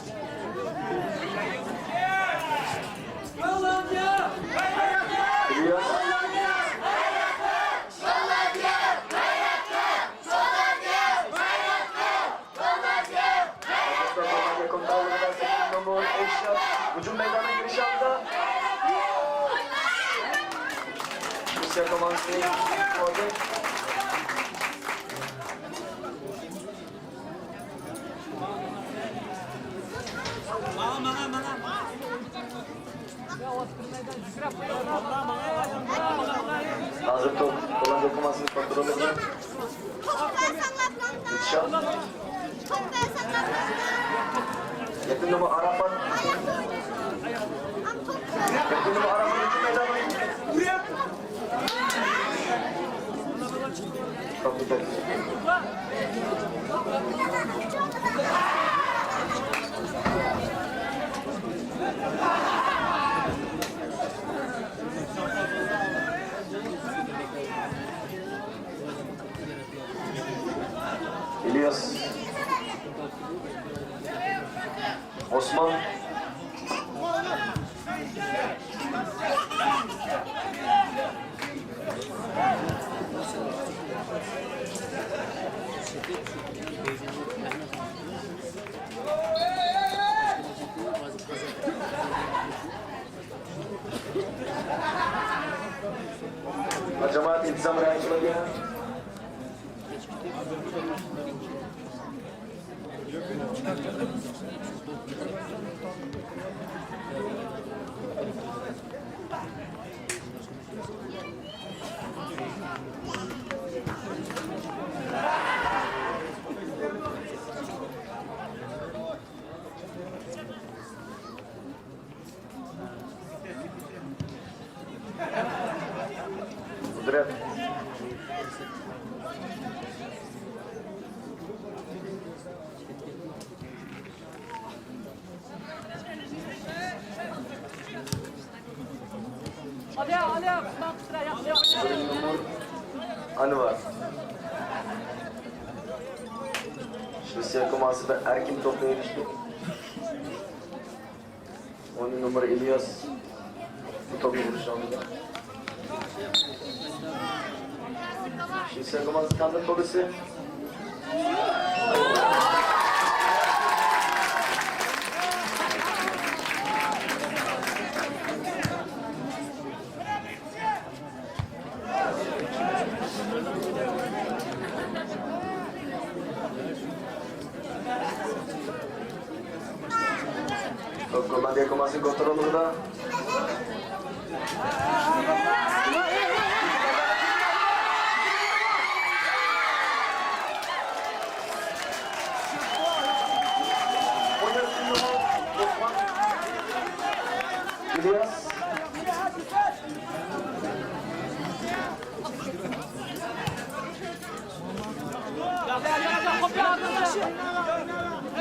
ئىلياس. ھۇجۇم مەيدانىغا كىرىش ئالدىدا. روسىيە كوماندىسى. ھازىر توپ گوللاندىيە كوماندىسىنىڭ كونترولىدا. يېتىنچى نومۇر ئاراپات. يېتىنچى نومۇر ئاراپات. ئىلياس. ئوسمان. جامائەت ئىنتىزام رىئايە قىلىڭ. قۇدرەت. ئەنۋەر. شىۋېتسىيە كوماندىسى بىر ئەركىن توپقا ئېرىشتى. ئون نومۇر ئىلياس. بۇ توپنى ئۇرۇش ئالدىدا. شىۋېتسىيە كوماندىسى تەڭدىن تولىسى. گوللاندىيە كوماندىسى كونترولىدا. ئىلياس.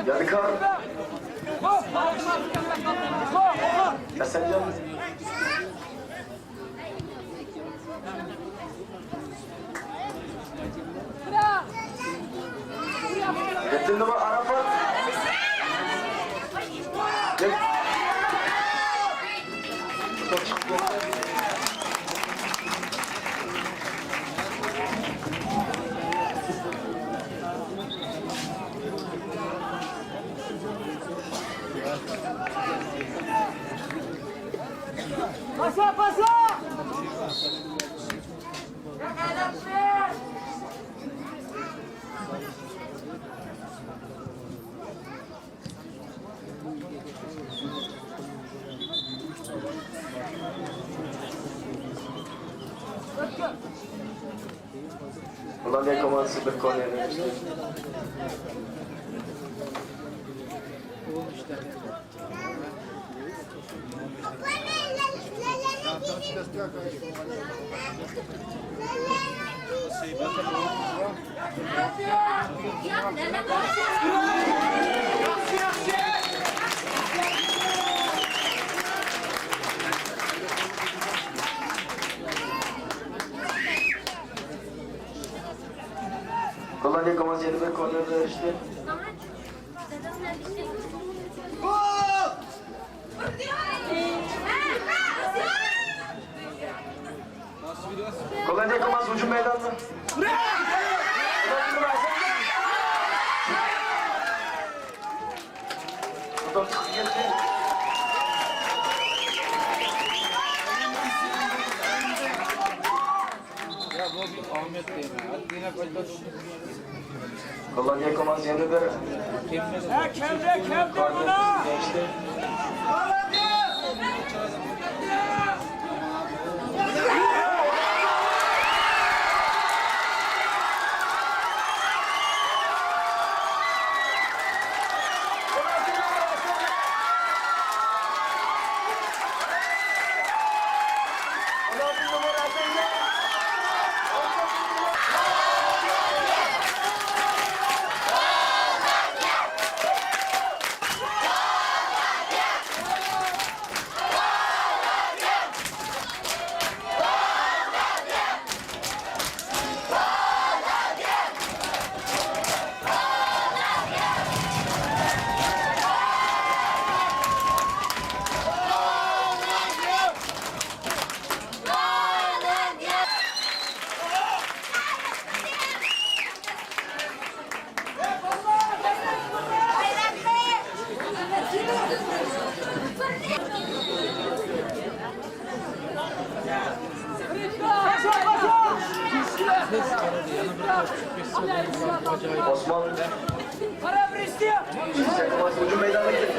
يادىكار. ھەسەنجان. يەتتىنچى نومۇر ئاراپات. Pasa, pasa! Gollandiya komandası bir korner. Gollandiya komandası yeni bir kornerde erişti. Gollandiya komandası hücum meydanına. Top çıktı, geçti. Ya bu bir Ahmet değil mi? Hadi yine paylaşın. Gollandiya komandası yeni bir. Ha, kevde, kevde buna! Osman. Hücum meydanına girdi.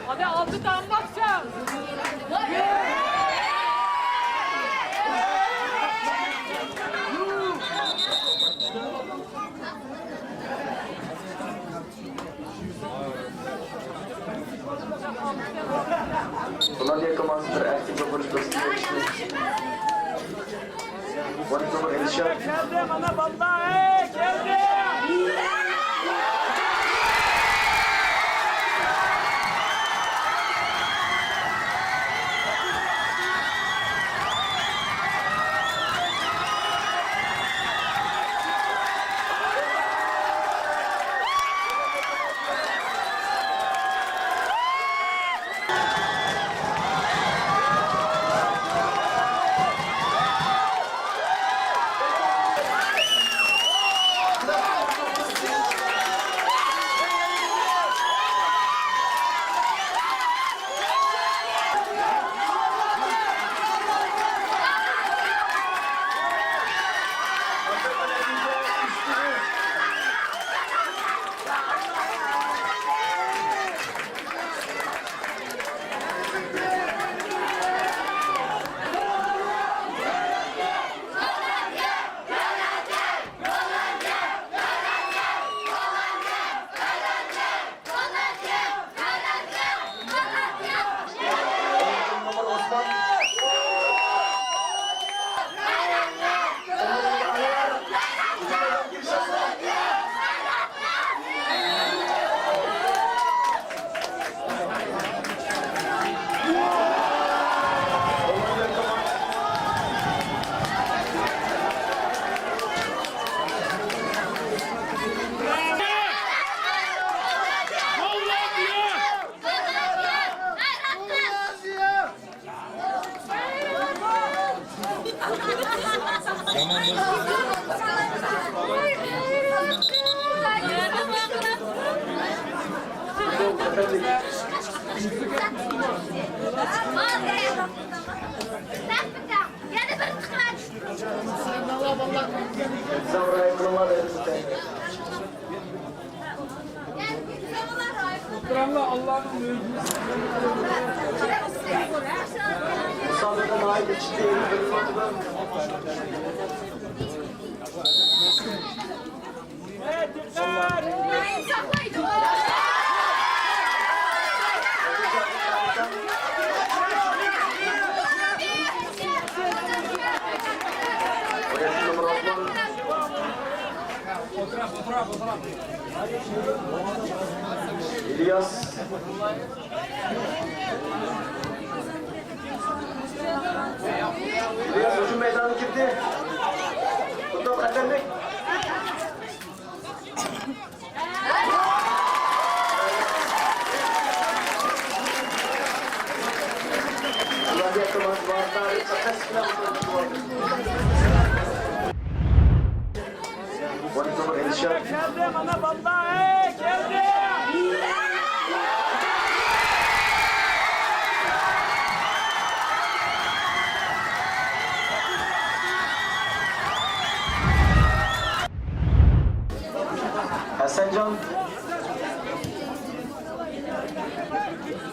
Hadi altı tane bakacağım. Bundan yakın mantıkları erkek ve polis basını geçti. Geldim, ana, vallahi geldim. Oturanlar Allah'ın müjdesi. Müsaadenizle ait içinde İlyas. İlyas hücum meydanına girdi. Bu top xatarlik. Ulan bir yakalaması var. Tarih çakası falan. Geldi, mana balla, ey, geldi! Hasancan.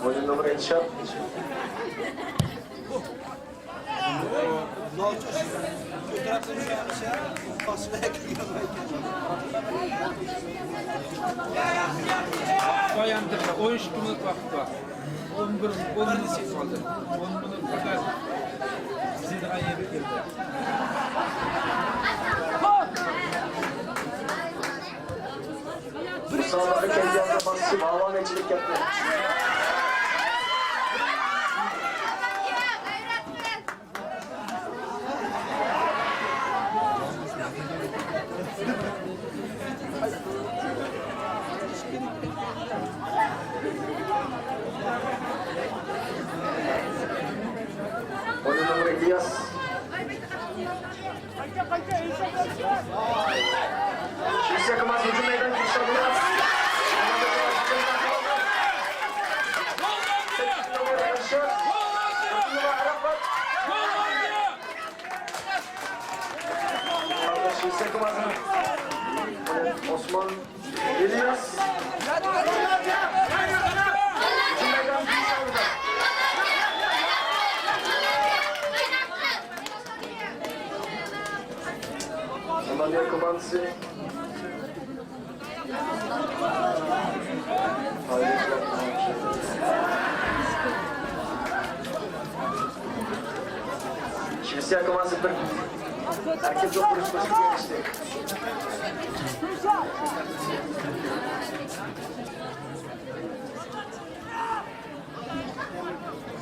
Oyun numara Elşat. Bayan Tepe, on üç minut vakit var. On bir, on minut kaldı. On minut kadar bize daha iyi bir geldi. Musabaqa kelganda Maksim Avan ichilib ketdi. Oyun numara İlyas. Şişe Kımaz hücum meydan girişi alıyor. Şişe Kımaz'ın Osman İlyas. Romanya komandası. Şvesiya komandası bir erkek yok vuruş koşup geçti.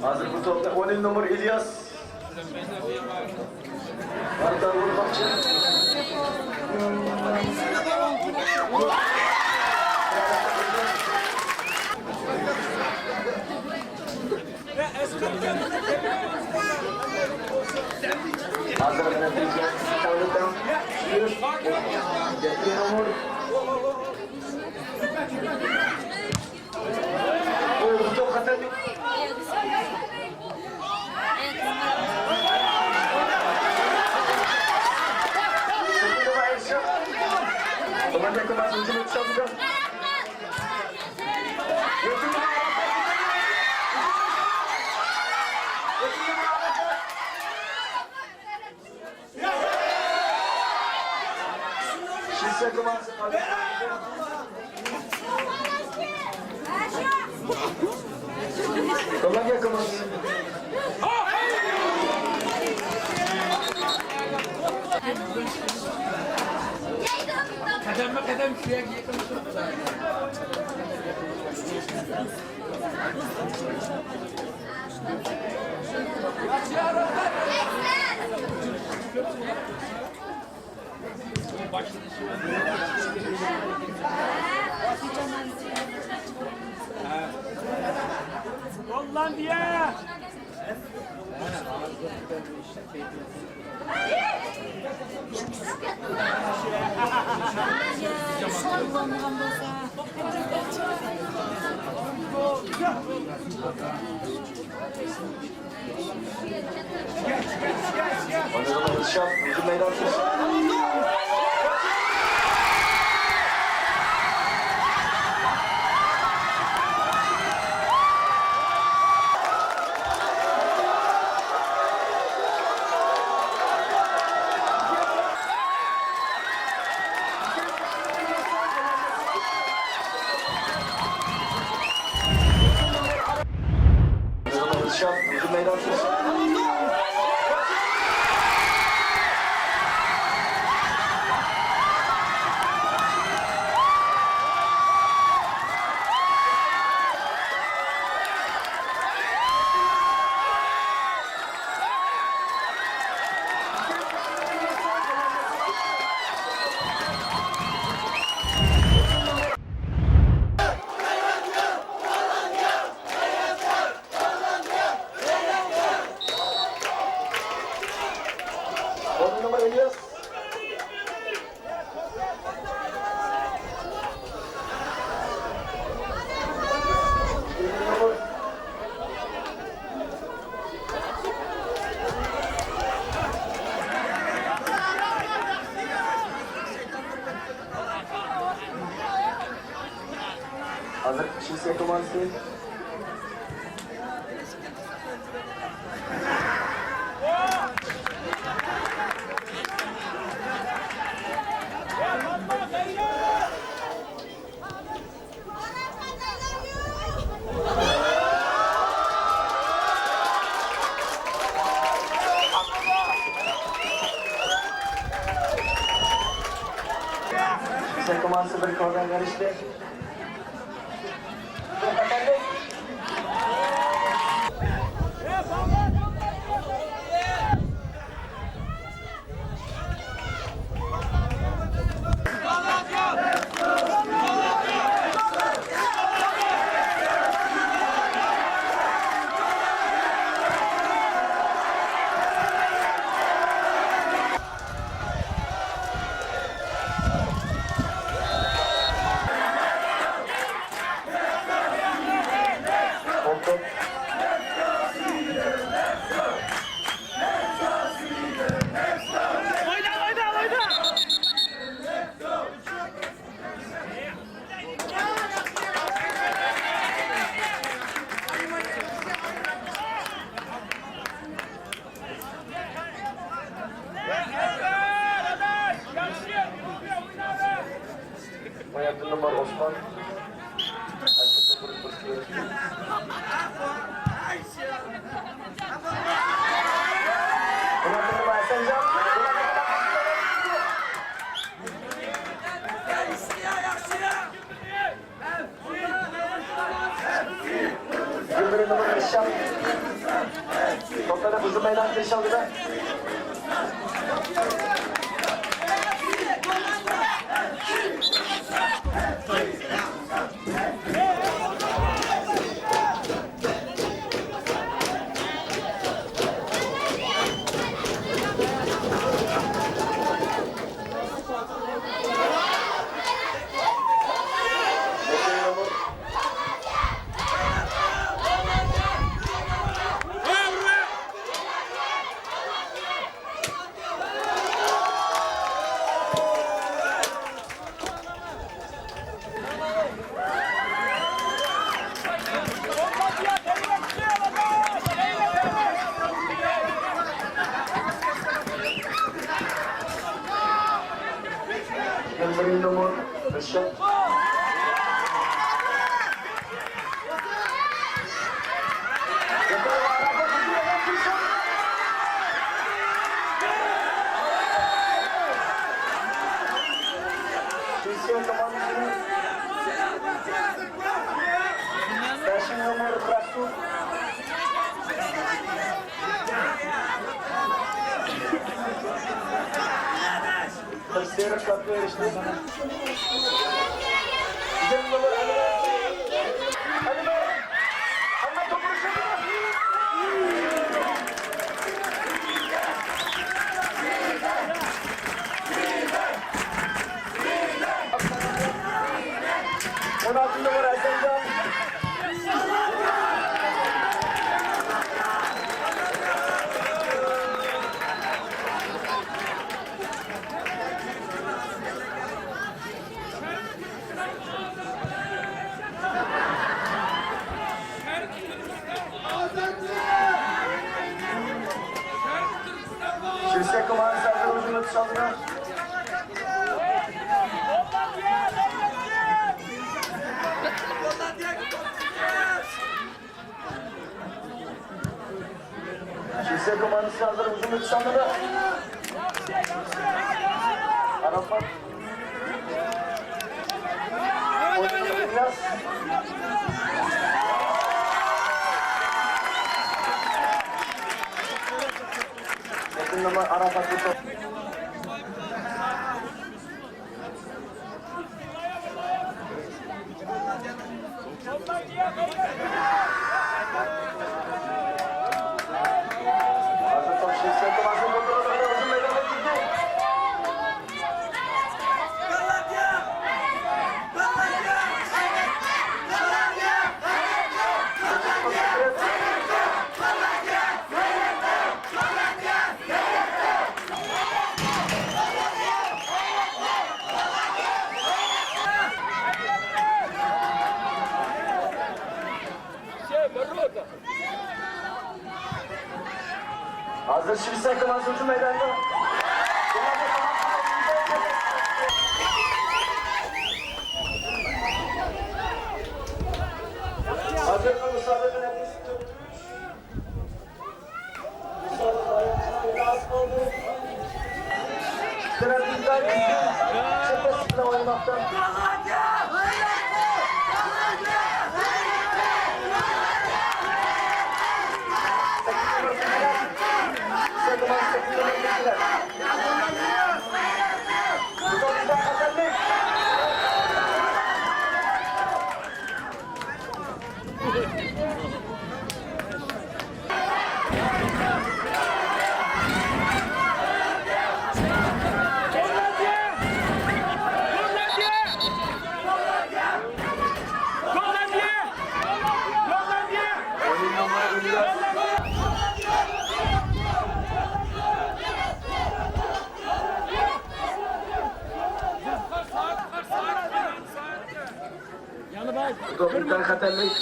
Hazır bu topta on yedi numara İlyas. Arkadan vurmakçı. Hazır. Yedi numara. Şişe komandası. Romanya komandası. Kademe kademe şuraya yakın. Hollandiya! Oynanılan atış yap. Hücum meydan. Hazır kişi sekiz. Bize kumansı bir kordan karıştı. Mayaklı numar Osman. Numara beş. Topları hızlı meydan beş aldı da. Birinchi nomor Rashod. Beşinchi nomor Rasul. Seri kapı erişti. Yılmalı Anwar. Anwar. Anwar topu düşürdü. كوماندىسى ھازىر ھۇجۇم ئۆتۈش ئالدىدا. شىسە كوماندىسى ھازىر ھۇجۇم ئۆتۈش ئالدىدا. ئارافات. ھازىر شىۋېتسىيە كوماندىسى ھۇجۇم مەيدانىدا. ھازىرقى مۇسابىقە نەتىجىسى تۆت ئۈچ. توپ ئىنتايىن خەتەرلىك.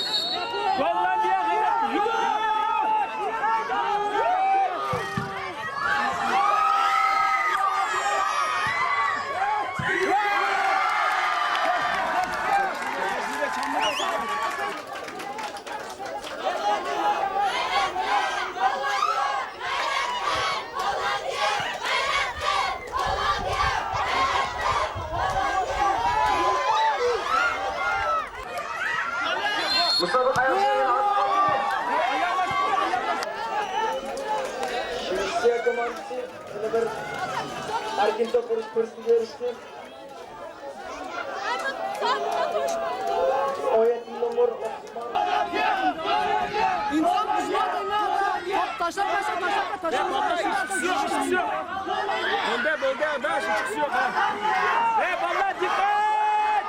مۇسابىقە ئاياغلىشىشىغا ئاز قالدى. شىۋېتسىيە كوماندىسى يەنە بىر ئەركىن توپ ئۇرۇش پۇرسىتىگە ئېرىشتى. ئون يەتتە نومۇر ئوسمان. ئىنسان خىزمەت ئويناڭ. تاشلاپ، تاشلاپ، تاشلاپ، تاشلاپ. بولدى، بولدى، ئاداش، ئىچكۈسى يوق، ھە. ئەي، بالىلار، دىققەت!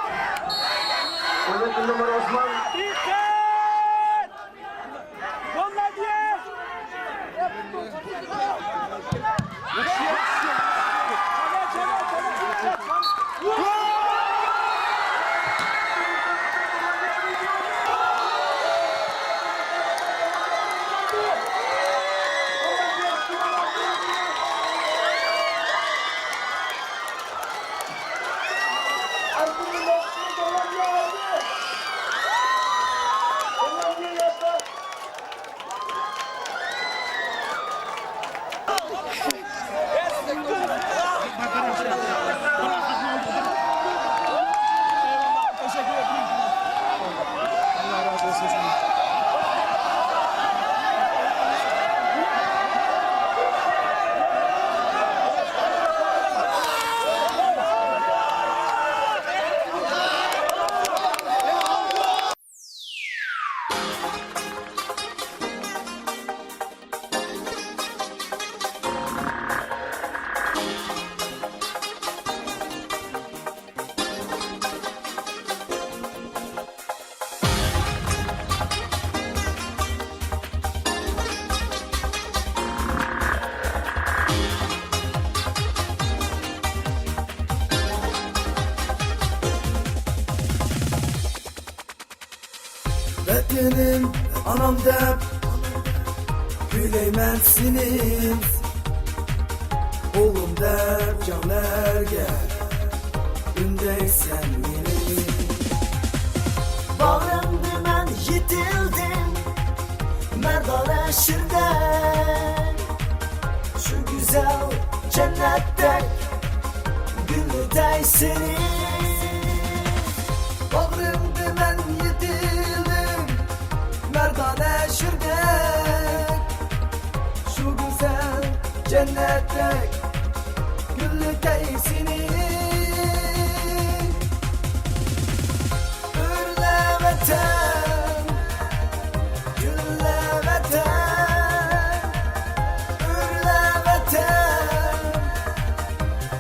ئون يەتتە نومۇر ئوسمان. دىققەت! ۋەتىنىم ئانام دەپ كۈيلەيمەن سېنى. ئوغلۇم دەپ جەڭلەرگە ئۈندەيسەن مېنى. باغرىڭدا مەن يېتىلدىم، مەردانە شىردەك، شۇ گۈزەل جەننەتتەك گۈللىتەي سېنى. باغرىڭدا مەن يېتىلدىم، مەردانە شىردەك، شۇ گۈزەل جەننەتتەك گۈللىتەي سېنى. ئۆرلە ۋەتەن، گۈللە ۋەتەن، ئۆرلە ۋەتەن،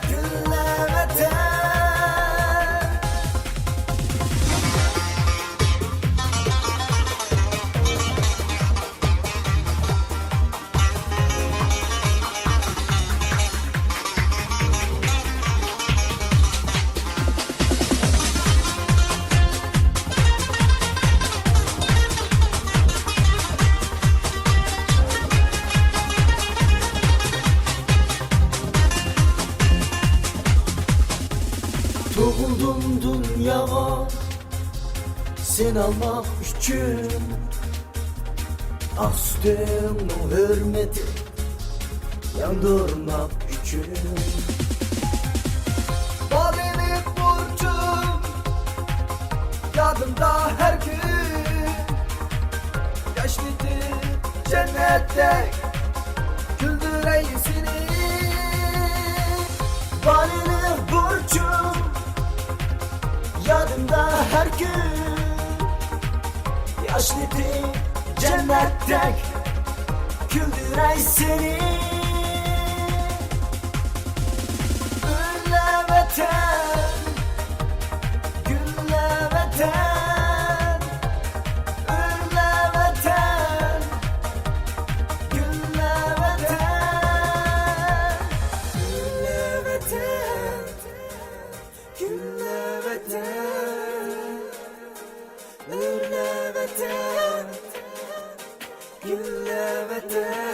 گۈللە ۋەتەن. تۇغۇلدۇم دۇنياغا سېنى ئالماق ئۈچۈن، ئاق سۈتۈڭنىڭ ھۆرمىتى ياندۇرماق ئۈچۈن. بالىلىق بۇرچۇم يادىمدا ھەر كۈن، ياشنىتىپ جەننەتتەك كۈلدۈرەي سېنى. بالىلىق بۇرچۇم يادىمدا ھەر كۈن، ياشنىتىپ جەننەتتەك كۈلدۈرەي سېنى. ئۆرلە ۋەتەن، گۈللە ۋەتەن، ئۆرلە ۋەتەن، گۈللە ۋەتەن، ئۆرلە ۋەتەن، گۈللە ۋەتەن، ئۆرلە ۋەتەن، گۈللە ۋەتەن.